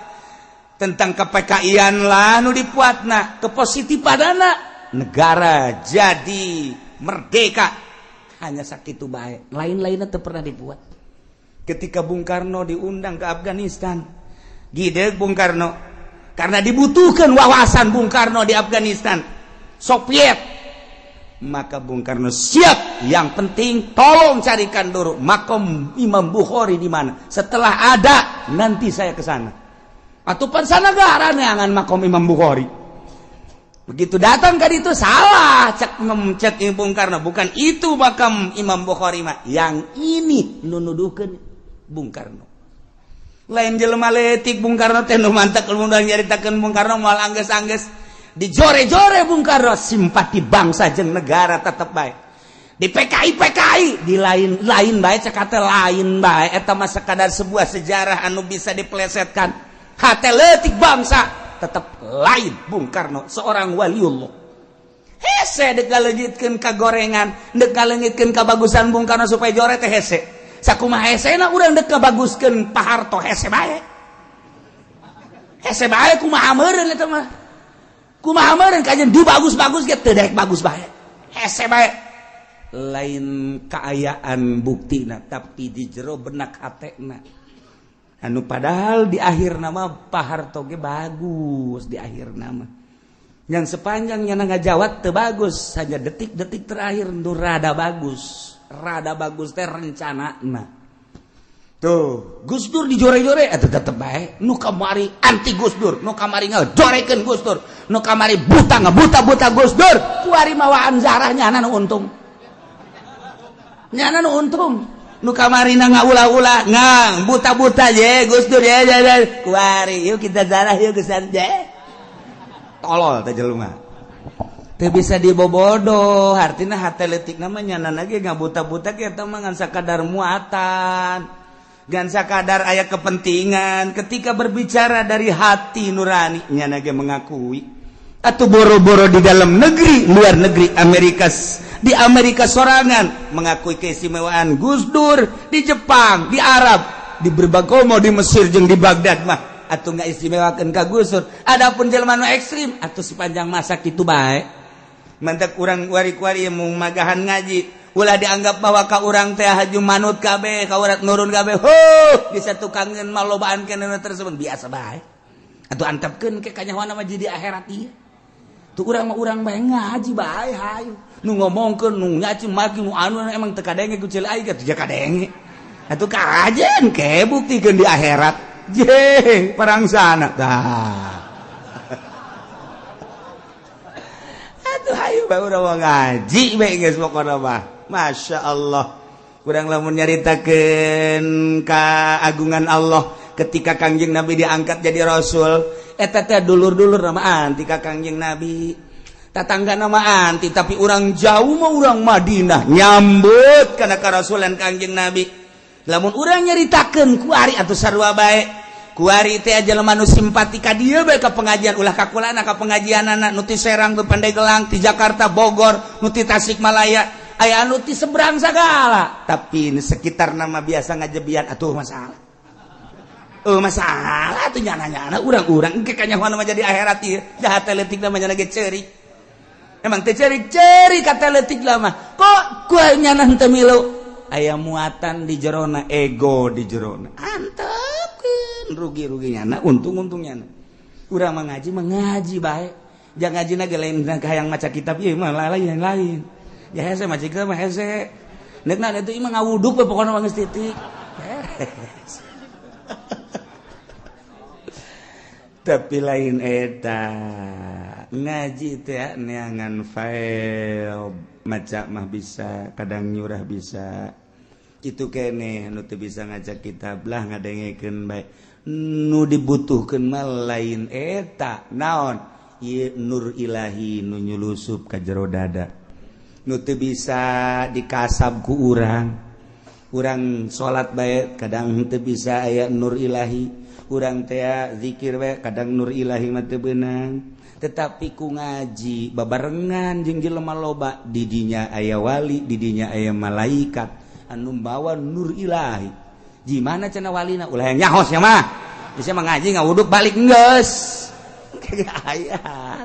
Tentang ke-PKI-an lah nu dipuatna, kepositifanana negara jadi merdeka. Hanya sakitu bae, lain-lainnya teu pernah dibuat. Ketika Bung Karno diundang ke Afghanistan, gideg Bung Karno karena dibutuhkan wawasan Bung Karno di Afghanistan, Soviet, maka Bung Karno siap. Yang penting tolong carikan dulu makom Imam Bukhari di mana. Setelah ada nanti saya ke sana. Atuh pan sanagara neangan makom Imam Bukhari. Begitu datang kan itu salah cek cek Bung Karno, bukan itu makam Imam Bukhari mah, yang ini nunuduhkeun Bung Karno. Lain jelema leutik Bung Karno teh nu mantak urang nyaritakeun Bung Karno moal anggeus-anggeus dijore-jore Bung Karno simpati bangsa jeung negara tetep bae. Di PKI PKI di lain-lain bae cek kata lain bae eta mah sekadar sebuah sejarah anu bisa dipelesetkan. Hate leutik bangsa tetap lain Bung Karno seorang waliullah. Hese dek ngaleungitkeun ka gorengan, dek ngaleungitkeun ka bagusan Bung Karno supaya jore teh hese. Sakumaha hesena urang dek ngabaguskeun Pak Harto hese bae. Hese bae kumaha meureun eta mah. Kumaha meureun kajian dibagus-bagus ge teu daek bagus bae. Hese bae. Lain kaayaan buktina tapi di jero benak hatena. Anu padahal di akhir nama Pak Harto ge bagus di akhir nama. Yang sepanjangnya ngajawat teu bagus, hanya detik-detik terakhir nu rada bagus. Rada bagus teh rencanana. Tuh, Gus Dur dijore-jore eta tetep bae. Nu kamari anti Gus Dur, nu kamari ngajorekeun Gus Dur, nu kamari buta ngabuta-buta Gus Dur, kuari mawaan zarah nyana nu untung. Nyana nu untung. Nu kamarina ngaulah-ulah ngang buta-buta je Gus Dur ya ya kuari yuk kita zarah yuk geus je. Tolol teh jelema. Teu bisa dibobodo, artina hate leutik namanya nyana ge ngabuta-buta ge eta mah ngan sakadar muatan. Ngan sakadar aya kepentingan ketika berbicara dari hati nurani nyana ge mengakui. Atau boro-boro di dalam negeri, luar negeri Amerika, di Amerika sorangan mengakui keistimewaan Gus Dur, di Jepang, di Arab, di berbagai mau di Mesir jeung di Baghdad mah atau nggak istimewakan ka Gus Dur. Adapun jelema nu ekstrim atau sepanjang masa kitu bae. Mantak urang wari-wari mau magahan ngaji ulah dianggap bahwa ka urang teh haju manut kabeh, ka urang nurun kabeh. Huh, bisa tukangeun mah lobaan keneh tersebut biasa bae. Atuh antepkeun ke kanyahoana mah jadi akhirat ieu. Tuh urang mah urang bae ngaji bae hayu. Nu ngomongkeun nu nyaci maki nu anu emang teu kadenge ku ceul aing atuh ja kadenge. Atuh kajen ke buktikeun di akhirat. Je, perang sana tah. Atuh hayu bae urang mah ngaji bae geus pokona mah. Masya Allah. Kurang lamun nyaritakeun keagungan Allah ketika Kangjeng Nabi diangkat jadi rasul, eta teh dulur-dulur nama anti ka Kangjeng Nabi. Tatangga nama anti, tapi orang jauh mah orang Madinah nyambut kana karasulan Kangjeng Nabi. Lamun urang nyaritakeun kuari atuh sarua bae. Kuari teh jelema nu simpati ka dieu bae ka pengajian ulah ka kulana ka pengajianana nu ti Serang, nu Pandeglang, ti Jakarta, Bogor, nu ti Tasikmalaya, aya anu ti seberang sagala. Tapi ini sekitar nama biasa ngajebian atuh masalah. Oh masalah tuh nyana-nyana urang-urang engke kanyahoan mah jadi akhirat ieu. Jahat teh leutik mah nyana ge ceurik. Emang teh ceurik-ceurik kata leutik lah mah. Kok kuah nyana henteu milu? Aya muatan di jerona, ego di jerona. Antepkeun rugi-rugi nyana, untung-untung nyana. Urang mah ngaji mah ngaji bae. Jangan ngajina ge lain hayang maca kitab ieu mah lain-lain. Ya hese maca kitab mah hese. Neukna itu mah ngawuduk we pokona mah geus titik. Beres. Tapi lain eta ngaji teh neangan file maca mah bisa, kadang nyurah bisa. Itu kene nu teu bisa ngajak kitab lah ngadengekeun bae. Nu dibutuhkeun mah lain eta naon Ieu nur ilahi nu nyulusup ka jero dada. Nu teu bisa dikasab ku urang. Urang salat bae kadang teu bisa aya nur ilahi. Urang teh zikir bae kadang nur ilahi mah teu beunang. Tetapi ku ngaji babarengan jeung jelema loba, didinya aya wali, didinya aya malaikat anu bawa nur ilahi. Gimana cenah walina? Ulah yang nyahos ya mah. Bisa mah ngaji ngawuduk balik geus. Aya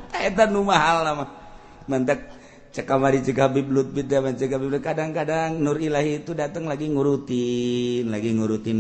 eta nu mahal mah. Mantak cek kamari cek Habib Lutfi teh cek Habib kadang-kadang nur ilahi itu datang lagi ngurutin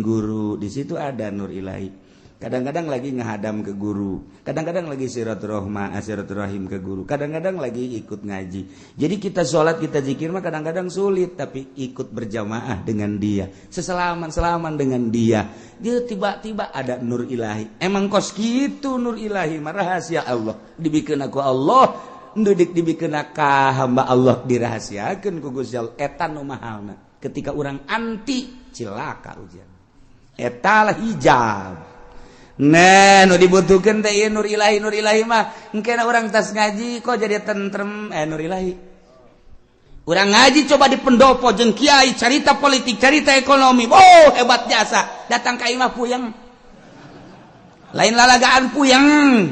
guru. Di situ ada nur ilahi. Kadang-kadang lagi ngehadam ke guru, kadang-kadang lagi silaturahim ke guru, kadang-kadang lagi ikut ngaji. Jadi kita sholat, kita zikir mah kadang-kadang sulit, tapi ikut berjamaah dengan dia, seselaman-selaman dengan dia, dia tiba-tiba ada nur ilahi. Emang kos gitu nur ilahi mah rahasia Allah, dibikin aku Allah, ndudik dibikin ka hamba Allah dirahasiakeun ku Gusti Allah. Eta nu mahalna. Ketika orang anti cilaka ujian. Eta lah hijab. Nah, nu dibutuhkeun teh ieu nur ilahi mah. Engkena urang tas ngaji kok jadi tentrem nur ilahi. Urang ngaji coba di pendopo jeung kiai carita politik, carita ekonomi. Oh, hebat jasa. Datang ka imah puyeng. Lain lalagaan puyeng.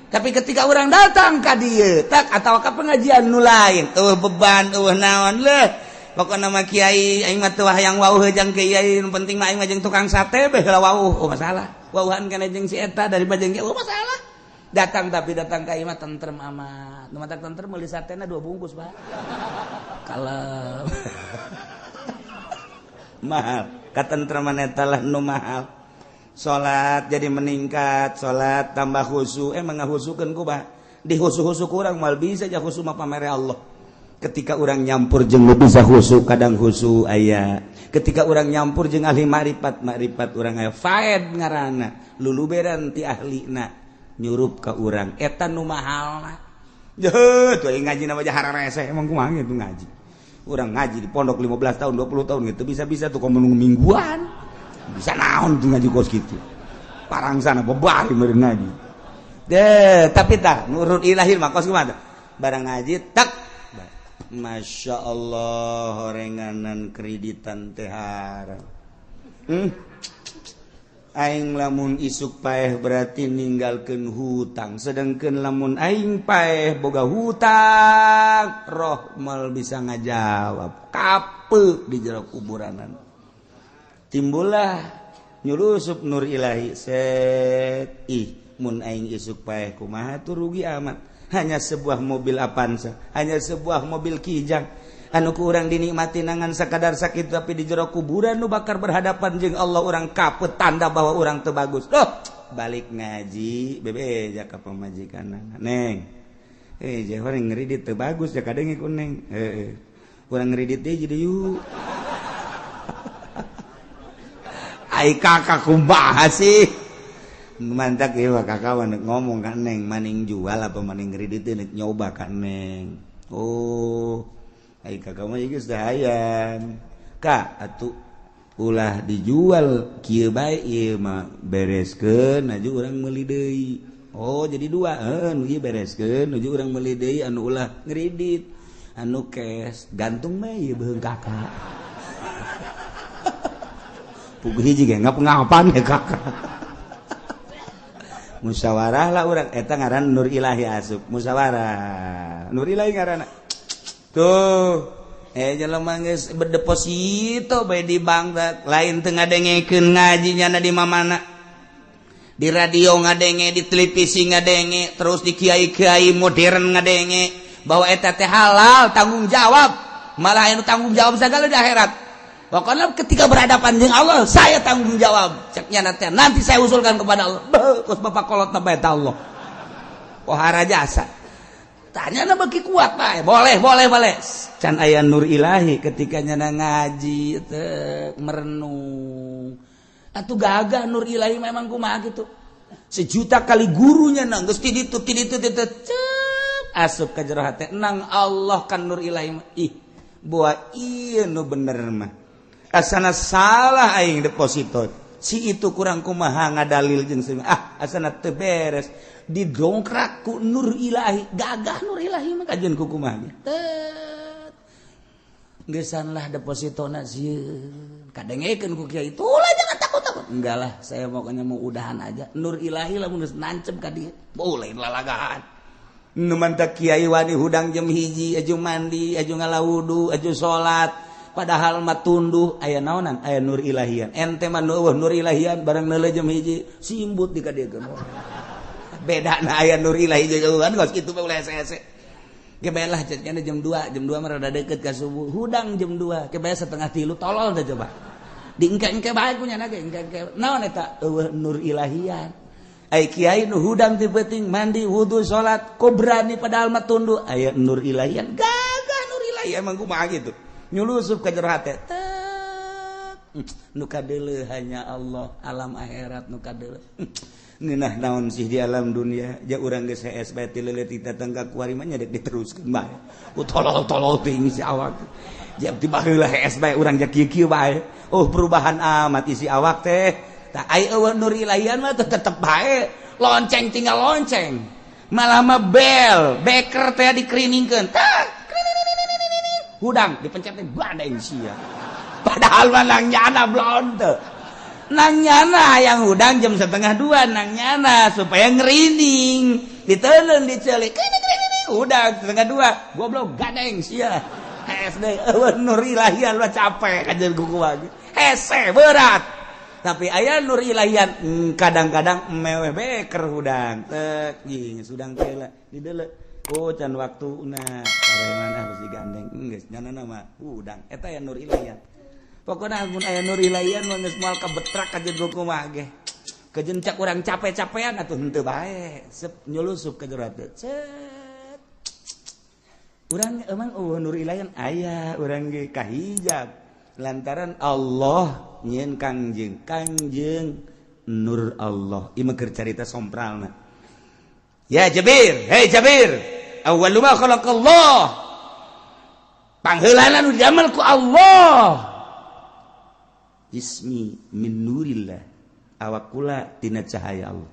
Tapi ketika orang datang ka dieu, tak atau ka pengajian nu lain, eueuh beban, eueuh naon leuh. Pokokna mah kiai aing mah teu hayang wauh jeung kiai, nu penting mah aing mah jeung tukang sate beh heula wauh. Oh, masalah. Wauhan kana jeung si eta daripada jeung oh masalah. Datang tapi datang ka imah tentrem amat. Nu matak tentrem meuli satena 2 bungkus, Pak. Kalem. Mahal. Katentreman eta lah nu mahal. Salat jadi meningkat, salat tambah khusyuk, emang ngahusukeun ku Pak. Dihusu-husu kurang moal bisa ja khusyuk mah pamere Allah. Ketika orang nyampur jeung nu bisa khusyuk, kadang khusyuk aya. Ketika orang nyampur jeung ahli makrifat, makrifat urang aya faed ngaranna, luluberan ti ahlina nyurup ka urang eta nu mahalna. Jeuh, tuh ngaji na mah hararese emang kumaha gitu ngaji. Urang ngaji di pondok 15 tahun, 20 tahun gitu bisa-bisa tuh komo mingguan. Bisa naon tuh ngaji kos kitu. Parangsana bebari meureun ngaji. Deh, tapi tah nurut ilahi mah kos kumaha. Barang ngaji tak Masya Allah horenganan kreditan teh haram. Aing lamun isuk paeh berarti ninggalkeun hutang, sedangkan lamun aing paeh boga hutang, roh mal bisa ngajawab kape di jero kuburanan. Timbullah nyulusup nur ilahi set ih mun aing isuk paeh kumaha tuh rugi amat. Hanya sebuah mobil Avanza, hanya sebuah mobil Kijang anu ku urang dinikmati nangan sakadar sakit, tapi di jero kuburan nu bakar berhadapan jeung Allah urang kapet tanda bahwa urang teu bagus. Duh, balik ngaji bebeja ka pamajikan neng. Jeh urang ngridit teu bagus ya kadang ku neng. Heeh. Urang ngridit deui jadi yuk. Ai kakak kumaha sih? Mantak ieu kakak mah ngomong ka neng maning jual apa maning ngridit nek nyoba ka neng. Oh, ai kakak mah geus hayang. Kak atuh ulah dijual kieu bae ieu mah bereskeun aju urang meuli deui. Oh, jadi dua heuh nu ieu bereskeun nuju urang meuli deui anu ulah ngridit. Anu cash gantung mah ieu beuheung kakak. Puguh hiji ge ngap-ngapan ya kakak. Musyawarah lah urang eta ngaran nur ilahi asup musyawarah nur ilahi ngaranna tuh jelema geus berdeposito bae di bank lain teu ngadengekeun ngaji nyana di mamana di radio ngadenge di televisi ngadenge terus di kiai-kiai modern ngadenge bahwa eta teh halal tanggung jawab malah anu tanggung jawab sagala di akhirat. Pokoknya ketika berhadapan dengan Allah, saya tanggung jawab. Ceknya nanti saya usulkan kepada Allah. Beuh, kos bapak kolot na bae Allah. Pohara jasa. Tanya na beki kuat bae. Boleh, boleh, boleh. Can aya nur ilahi ketika nyana ngaji teh merenung. Atuh gagah nur ilahi memang kumaha gitu. Sejuta kali gurunya nang geus ti ditu ti ditu ti cep asup ka jero hate nang Allah kan nur ilahi mah. Ih, buah ieu nu bener mah. Asana salah aing deposito. Si itu kurang kumaha ngadalil jeung si ah asana teu beres, didongkrak ku nur ilahi. Gagah nur ilahi mah kajian ku kumaha tet geusan lah depositona sieun kadengekeun ku kiai. Itulah, jangan takut-takut. Enggak lah, saya pokoknya mau udahan aja. Nur ilahi lah mun geus nancep ka dieu, boleh lalagahan. Nu mantak kiai wani hudang jam 1, aju mandi, aju ngala wudu, aju salat, padahal mah tunduh. Aya naonan? Aya nur ilahian. Ente mah nu nur ilahian, barang neuleuh jam 1 simbut di ka dieu. Beda na aya nur ilahi jauhan kos kitu mah, ulah hese-hese. Kebae lah jadinya jam 2, jam 2 mah rada deket ka subuh. Hudang jam 2, kebae setengah tilu, tolol dah. Coba diengke-engke bae ku nyana ge, engke-engke. Naon eta? Eueuh nur ilahian. Ai kiai nu hudang ti peuting, mandi, wudu, salat, kok berani, padahal mah tunduh? Aya nur ilahian. Gagah nur ilahi emang kumaha gitu, nyulusup ka jero hate tet. Nu kadeuleuh hanya Allah, alam akhirat nu kadeuleuh. Ngeunah naon sih di alam dunia? Ja urang geus hees bae ti leutik datang ka kuari mah nya dek diteruskeun bae. Ku tolol-tolol teuing si awak. Ja ti baheula hees bae urang, ja kieu-kieu bae. Oh, perubahan amat isi awak teh. Tah, ai eueuh nur ilahian mah tetep bae. Lonceng tinggal lonceng. Malah mah bel, beker teh dikriningkeun. Tah, hudang dipencet teh badai sia. Padahal mah nang nyana belum teu. Nang nyana yang hudang jam setengah 2, nang nyana supaya ngerining, ditelen dicelik hudang setengah 2, goblok, gadeng sia. SD nur ilahian lo capek kajian kuku lagi, hese berat. Tapi aya nur ilahian, kadang-kadang meweh beker hudang tek jing sudang teh didele. Oh, can waktu nah mana harus digandeng geus nyana nama hudang eta ya nur ilahian. Pokoknya mun aya nur ilahian mah geus moal kabetrak kajeun kuku mah ge. Kejencak urang capek-capean atuh henteu bae, sep nyulusup ka jero hate. Cet. Urang emang oh nur ilahian aya, urang ge kahijab lantaran Allah nyieun Kangjeng, Kangjeng nur Allah. Ieu mah keur carita sompralna. Ya Jabir, hey Jabir, awwalu ma khalaqallah. Pangheulana nu diamel ku Allah. Jismi min nurillah, awak kula tina cahaya Allah.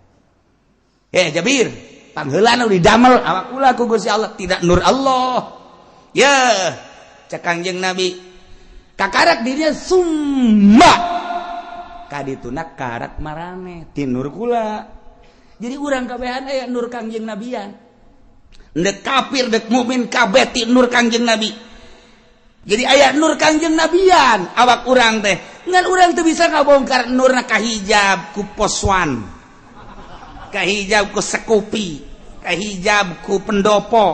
Eh Jabir, pangheulana didamel awak kula ku Gusti Allah tidak nur Allah ya. Cek Kangjeng Nabi, kakarak dirinya summa kadituna karak marane ti nur kula. Jadi urang kabehan aya nur Kangjeng Nabian, dek kafir dek mukmin kabeh ti nur Kangjeng Nabi. Jadi aya nur Kangjeng Nabian awak urang teh. Ngan urang tuh bisa ngabongkar nurna, kahijab ku poswan, kahijab ku sekupi, kahijab ku pendopo,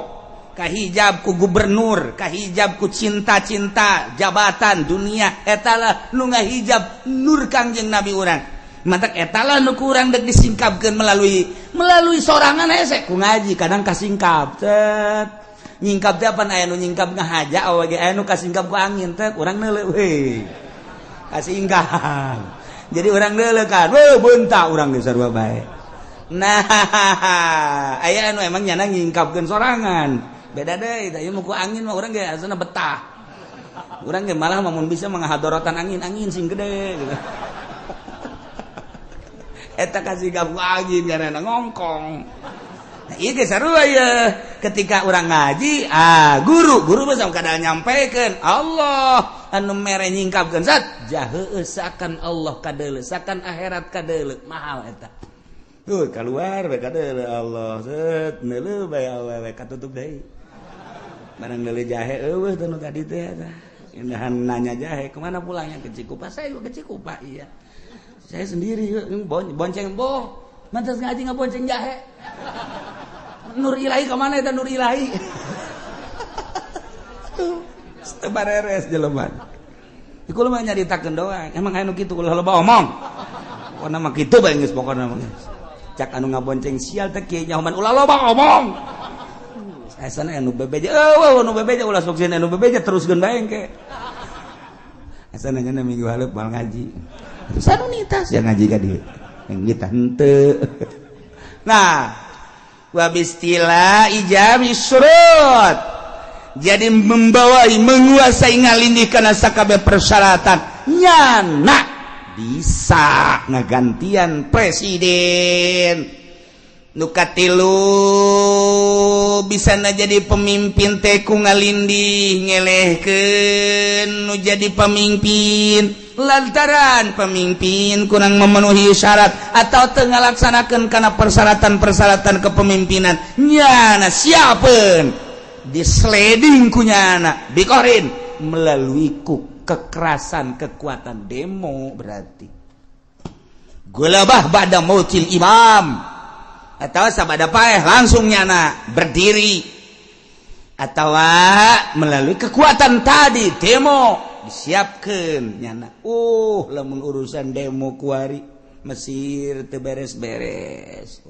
kahijab ku gubernur, kahijab ku cinta-cinta jabatan dunia. Etalah nu ngahijab nur Kangjeng Nabi urang. Mantak etalah nu kurang dek disingkapkeun melalui melalui sorangan. Hese ku ngaji, kadang kasingkap cet. Nyingkap teh apa? Aya nu nyingkap ngahaja awak ge, aya nu kasingkap ku angin teh. Urang neuleuh we kasingkap, jadi urang neuleuh kan we beunta urang geus sarua bae. Nah, aya anu emang nyana nyingkapkeun sorangan, beda deui. Tah, ieu mah ku angin mah urang ge asana betah. Urang ge malah mun bisa menghadorotan angin, angin sing gede gitu. Eta kasingkap ku angin karena ngongkong. Nah, iya ge sarua ya. Ketika orang ngaji, ah guru, guru mah kadang nyampaikan Allah anu mere nyingkapkeun zat jahe, seakan Allah kadeuleu, seakan akhirat kadeuleu, mahal eta. Tuh keluar bae kadeuleu Allah, set neuleuh bae awewe katutup deui. Barang neuleuh jahe eueuh teh nu tadi teh eta. Indahan nanya jahe, kemana pulangnya? Ke Cikupa. Saya juga ke Cikupa, iya. Saya sendiri bonceng boh. Mantas ngaji nggak bonceng jahe. Nur ilahi kemana itu nur ilahi? Tuh, bareres jelema. Iku mah nyaritakeun doang. Emang aya nu kitu, ulah loba omong. Pokona mah kitu bae geus, pokona mah. Cak anu ngabonceng, sial teh kieu nyahoman ulah loba omong. Asana anu bebeja, eueuh anu bebeja ulah sok sieun, anu bebeja teruskeun bae engke. Asana nya minggu hareup moal ngaji. Sanunitas ya ngaji ka dieu. Yang kita henteu. Nah, wabistila ijab syurut. Jadi membawai, menguasai, ngalindih kana sakabeh persyaratan nyana. Bisa ngagantian presiden. Nu katilu, bisa na jadi pemimpin teh ku ngalindih, ngelehkeun nu jadi pemimpin lantaran pemimpin kurang memenuhi syarat atau teu ngalaksanakeun kana persyaratan-persyaratan kepemimpinan. Nyana siapeun disleding ku nyana biqahrin, melalui ku kekerasan, kekuatan demo. Berarti ghalabah ba'da mautil imam atau sabada paeh langsung nyana berdiri atau melalui kekuatan tadi, demo disiapkan nyana. Lamun urusan demo kuari Mesir teu beres-beres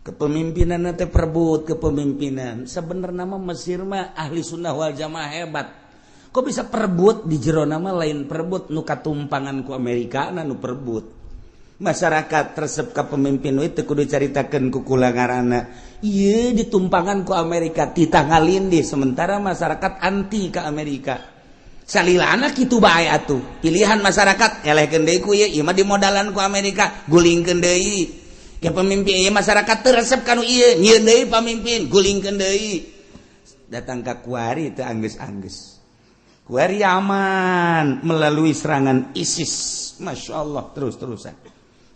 kepemimpinan teh, perebut kepemimpinan. Sebenarnya mah Mesir mah ahli sunnah wal jamaah hebat, kok bisa perebut di jero nama? Lain perebut nu katumpangan ku Amerika, nu perebut masyarakat resep ka pemimpin itu. Kudu caritakeun ku kula ngaranna ieu ditumpangan ku Amerika, titah ngalindih, sementara masyarakat anti ke Amerika. Salilana kitu bae atuh, pilihan masyarakat elehkeun deui ku ieu, ieu mah dimodalan ku Amerika, gulingkeun deui. Ya pemimpin ieu masyarakat teu resep kanu ieu, nyieun deui pamimpin, gulingkeun deui. Datang ka kuari teu anggeus-anggeus. Kuari aman melalui serangan ISIS. Masya Allah, terus-terusan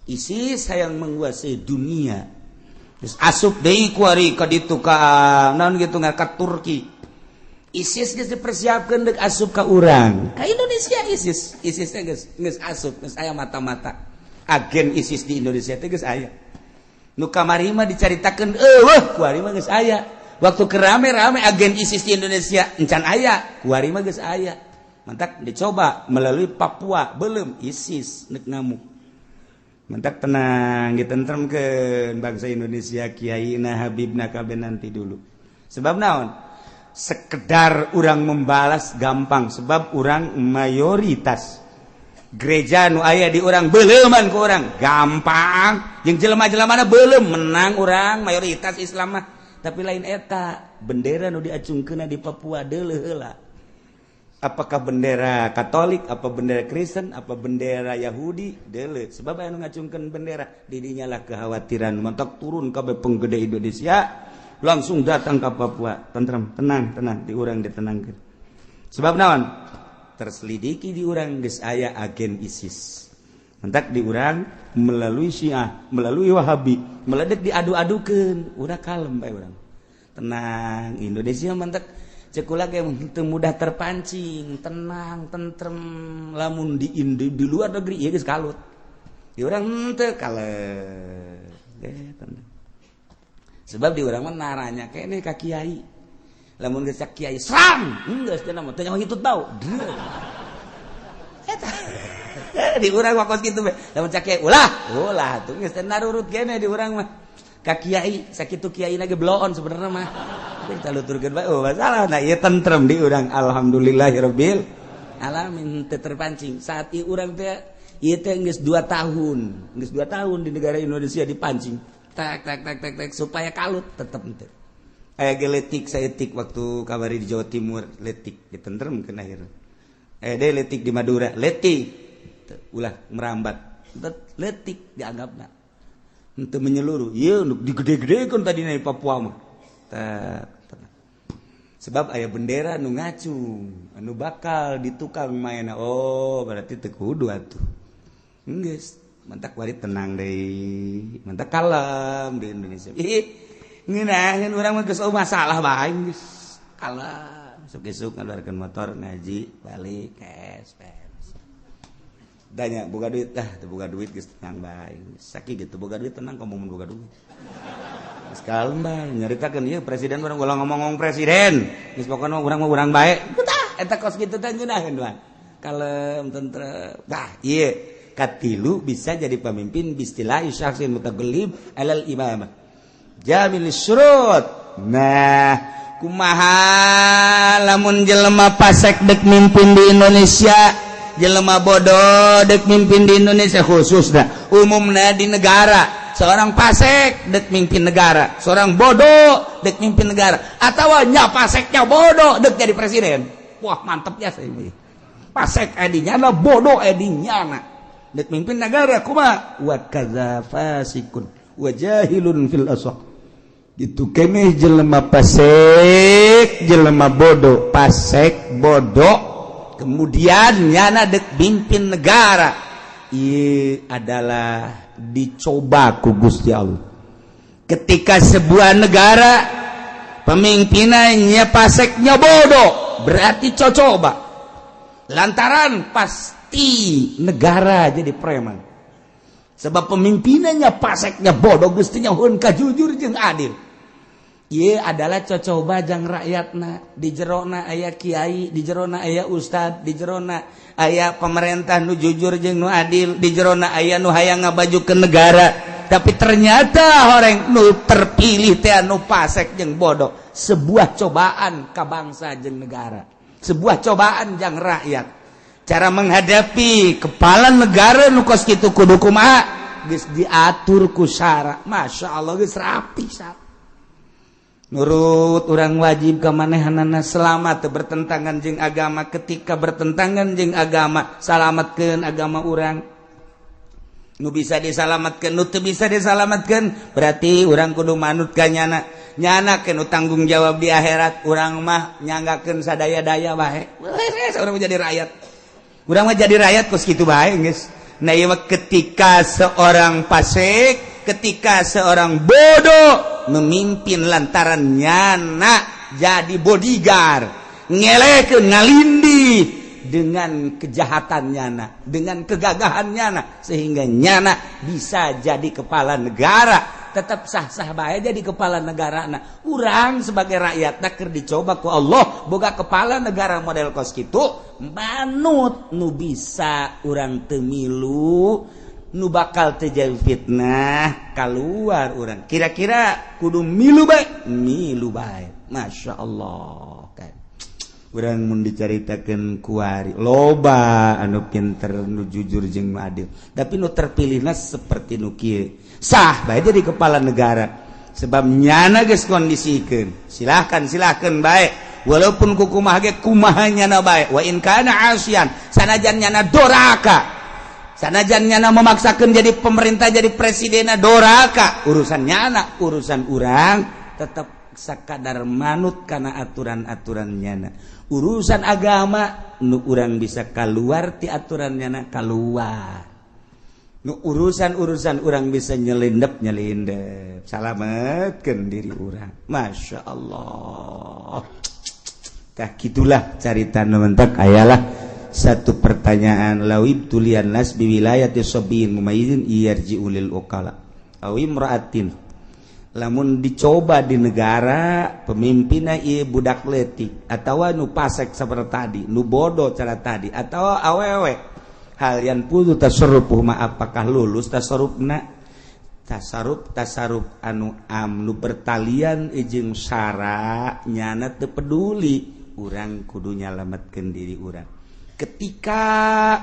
ISIS yang menguasai dunia. Terus asup deui kuari ka ditu, ka naon gitu, ka Turki. ISIS geus dipersiapkeun deuk asup ka urang, ka Indonesia. ISIS ISIS teh geus geus asup, geus aya mata-mata agen ISIS di Indonesia teh geus aya. Nu kamari mah dicaritakeun euweuh, kuari mah geus aya. Waktu kerame-rame agen ISIS di Indonesia encan aya, kuari mah geus aya. Mantak dicoba melalui Papua, belum ISIS nek ngamuk. Mantak tenang, ditentremkeun bangsa Indonesia, kiai na, habibna, kabeh nanti dulu. Sebab naon? Sekedar orang membalas gampang, sebab orang mayoritas. Gereja nu aya di urang beleuman ku urang gampang, jeung jelema-jelema belum menang orang mayoritas Islam mah. Tapi lain eta, bendera nu diacungkeun di Papua deuleuh heula. Apakah bendera Katolik, apa bendera Kristen, apa bendera Yahudi, deuleuh. Sebab anu ngacungkeun bendera, didinya lah kekhawatiran. Mantak turun kabeh penggede Indonesia langsung datang ke Papua. Tentrem, tenang, tenang, di urang ditenangkeun. Sebab naon? Terselidiki di urang geus aya agen ISIS. Mantak di urang melalui Syiah, melalui Wahabi, meledek diadu-adukeun, udah kalem bae urang. Tenang, Indonesia mantak cek kula ge mudah terpancing, tenang, tentrem. Lamun di luar negeri ieu geus kalut. Di urang henteu, kalem. Tenang. Sebab di urang mah naranya kene ka kiai. Lamun geus kiai serang, geus teh mah teu nyaho hitut bau. Eta. Di urang mah kos kitu we. Lamun cak kiai ulah, ulah tuh geus teh narurut kene di urang mah. Ka kiai, sakitu kiai ge bloon sebenarnya mah. Kita luturkeun bae, oh masalah. Nah, ieu tentrem di urang, alhamdulillahirabbil alamin, teu terpancing. Saat ieu urang teh ieu teh geus 2 tahun, geus 2 tahun di negara Indonesia dipancing. Tak tak tak tak tak supaya kalut tetep henteu. Aya ge letik saeutik waktu kabari di Jawa Timur, letik ditentremkeun akhirna. Aya deui letik di Madura, letik ulah merambat. Letik dianggapna. Henteu menyeluruh. Ieu nu digede-gedekeun tadi di Papua mah. Sebab aya bendera nu ngacung, anu bakal ditukang mainna. Oh, berarti teu kudu atuh. Geus, mantak wari tenang deui. Mantak kalem di Indonesia. Ih, ngeunaheun urang mah geus masalah bae geus. Kalem, isuk-isuk ngaluarkeun motor ngaji, balik cash beres. Tanya boga duit dah, teu boga duit geus tenang bae. Sakieu gitu boga duit tenang, komo mun boga duit. Geus kalem bae, nyaritakeun ieu presiden urang ulah ngomong-ngomong presiden. Geus pokona urang mah urang bae. Tah, eta kos kitu teh ngeunaheun mah. Kalem, tentrem. Tah, ieu katilu bisa jadi pemimpin biistila'i syakhsin mutagallib alal imamah. Jamil syurut. Nah, kumaha lamun jelema pasek dek mimpin di Indonesia, jelema bodoh dek mimpin di Indonesia khususnya, umumnya di negara, seorang pasek dek mimpin negara, seorang bodoh dek mimpin negara, atau nya paseknya bodoh dek jadi presiden. Wah, mantepnya saya ini. Pasek edinya, bodoh edinya. Dek mimpin negara kumaha? Wa kadza fasikun wa jahilun fil asaq. Gitu keneh jelema pasek, jelema bodoh, pasek bodoh, kemudian nyana dek mimpin negara. Ieu adalah dicoba ku Gusti Allah. Ketika sebuah negara pemimpinannya paseknya bodoh, berarti cocoba. Lantaran pasti negara jadi preman. Sebab pemimpinannya paseknya bodoh, gustinya hun jujur jeung adil. Ieu adalah cocoba jang rakyatna. Di jerona aya kiai, di jerona aya ustad, di jerona aya pemerintah nu jujur jeung nu adil, di jerona aya nu hayang ngabajukeun negara, tapi ternyata orang nu terpilih teh anu pasek jeung bodoh. Sebuah cobaan ka bangsa jeung negara, sebuah cobaan jang rakyat. Cara menghadapi kepala negara nu kos kitu kudu kumaha? Geus diatur ku syara, Masya Allah, geus rapi syara. Nurut orang wajib ke manehanana selama teu bertentangan jeung agama. Ketika bertentangan jeung agama, salamatkeun agama urang nu bisa disalamatkeun. Nu teu bisa disalamatkeun, berarti urang kudu manut ka nyana. Nyana nu tanggung jawab di akhirat. Urang mah nyanggakeun sadaya-daya bae. Urang mah jadi rakyat, urang mah jadi rakyat kos kitu bae geus. Nah, ieu mah ketika seorang fasik, ketika seorang bodoh memimpin lantaran nyana jadi bodyguard, ngelekeun, ngalindi dengan kejahatan nyana, dengan kegagahan nyana, sehingga nyana bisa jadi kepala negara, tetap sah-sah bae jadi kepala negara. Nah, urang sebagai rakyat keur dicoba ku Allah boga kepala negara model kos kitu, manut. Nu bisa urang teu milu, nu bakal terjadi fitnah keluar, urang kira-kira kudu milu bae, milu bae. Masya Allah kan urang mun dicaritakeun kuari loba anu pinter, nu jujur jeung nu adil, tapi nu terpilihna seperti nu kieu, sah bae jadi kepala negara sebab nyana geus kondisikeun. Silahkan, silahkan bae, walaupun kukumaha ge, kumaha nyana bae. Wa in kana asian, sanajan nyana doraka, sanajan nyana memaksakan jadi pemerintah, jadi presiden doraka, urusan nyana. Urusan urang tetap sakadar manut karena aturan-aturan nyana. Urusan agama nu urang bisa keluar ti aturan nyana, keluar. Nu urusan-urusan urang bisa nyelindep, nyelindep, salametkeun diri urang. Masya Allah. Tah, gitulah carita nu mentek. Ayalah satu pertanyaan: law ibtuliyan nas biwilayati sabiyin mumayyizin yarji'u lil uqala aw imra'atin. Lamun dicoba di negara pemimpinna ieu budak leutik atawa nu pasek seperti tadi, nu bodoh cara tadi, atau awewe, hal yanfudzu tasarrufuhuma, apakah lulus tasarrufna? Tasarruf, tasarruf anu am, nu bertalian jeung syara, nyana teu peduli. Urang kudu nyalametkeun diri urang. Ketika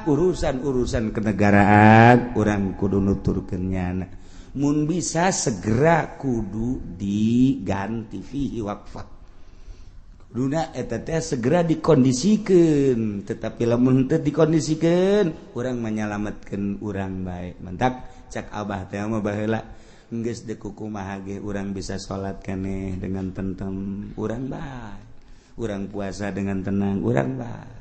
urusan-urusan kenegaraan, urang kudu nuturkeun nyana. Mun bisa segera kudu diganti. Fihi waqfah. Kuduna eta teh segera dikondisikan, tetapi lamun teu dikondisikan, urang menyelamatkan urang bae. Mentak cak abah teh mah baheula, geus deuk kumaha ge urang bisa salat keneh dengan tentrem, urang bae. Urang puasa dengan tenang, urang bae.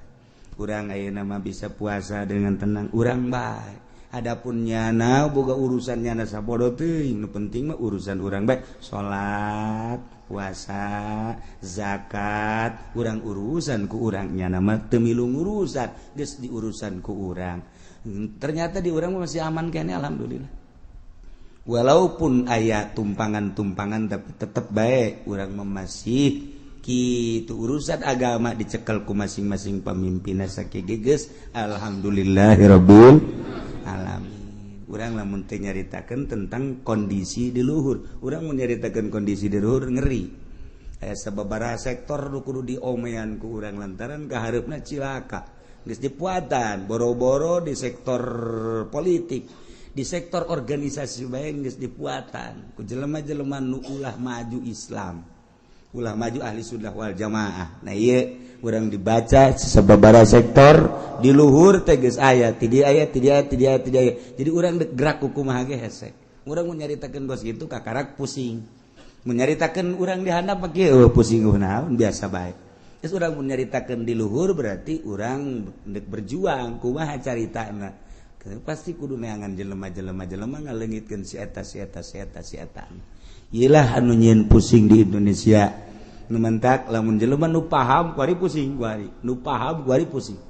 Urang ayeuna mah bisa puasa dengan tenang, urang bae. Adapun nyana boga urusan nyana sabodo teuing, nu penting mah urusan urang bae, salat, puasa, zakat, urang urusan ku urang. Nyana mah teu milu urusan, geus diurusan ku urang. Ternyata di urang masih aman kene, alhamdulillah. Walaupun aya tumpangan-tumpangan, tapi tetep bae urang masih kitu. Urusan agama dicekel ku masing-masing pemimpin sakieu geus, alhamdulillahirabbil alamin. Urang lamun teu nyaritakeun tentang kondisi di luhur, urang mun nyaritakeun kondisi di luhur ngeri. Aya sababaraha sektor nu kudu diomean ku urang lantaran kahareupna cilaka. Geus dipuatan boro-boro di sektor politik, di sektor organisasi bae geus dipuatan ku jelema-jelema nu ulah maju Islam. Ulah maju ahli sunnah wal jamaah. Nah, ieu urang dibaca sababaraha sektor di luhur teh geus aya, ti dieu aya, ti dieu, ti dieu, ti dieu. Jadi urang dek gerak ku kumaha ge hese. Urang mun nyaritakeun bos gitu kakarak pusing. Mun nyaritakeun urang di handap mah kieu, pusing naon, biasa bae. Terus urang mun nyaritakeun di luhur berarti urang dek berjuang kumaha caritana. Pasti kudu neangan jelema-jelema jelema ngaleungitkeun si eta, si eta, si eta, si eta. Iyalah anu nyieun pusing di Indonesia. Nu mentak lamun jelema nu paham kuari pusing, kuari nu paham kuari pusing.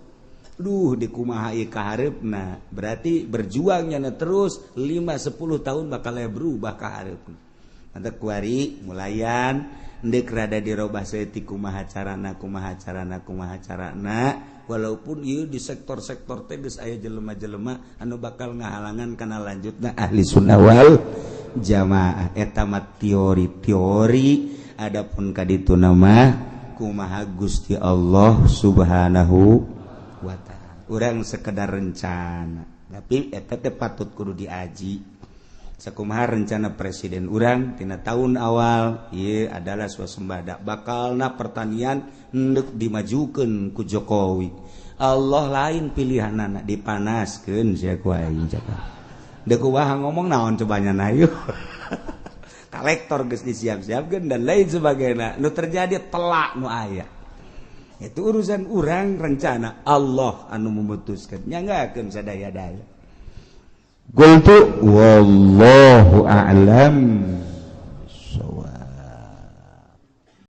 Duh, di kumaha ieu kahareupna? Berarti berjuangnya terus 5 10 tahun bakal berubah kahareupna. Mantap, kuari mulayan ndek rada dirobah saeutik, kumaha carana, kumaha carana, kumaha carana, walaupun ieu di sektor-sektor teh geus aya jelema-jelema anu bakal ngahalangan kana lanjutna ahli sunnah wal jamaah. Eta mah teori-teori. Adapun kaditu nama kumaha Gusti Allah Subhanahu wa Ta'ala, urang sekedar rencana, tapi eta teh patut kudu diaji. Sakumaha rencana presiden urang tina tahun awal, ieu adalah swasembada, bakalna pertanian endek dimajukeun ku Jokowi. Allah lain pilihanana, dipanaskeun sia ku aing. Cakap dek kumaha ngomong naon cobanya na yuk kolektor geus disiap-siapkeun dan lain sebagainya. Nu terjadi telak nu aya itu urusan urang, rencana Allah anu memutuskan, nyanggakeun sadaya-daya. Qultu wallahu a'lam.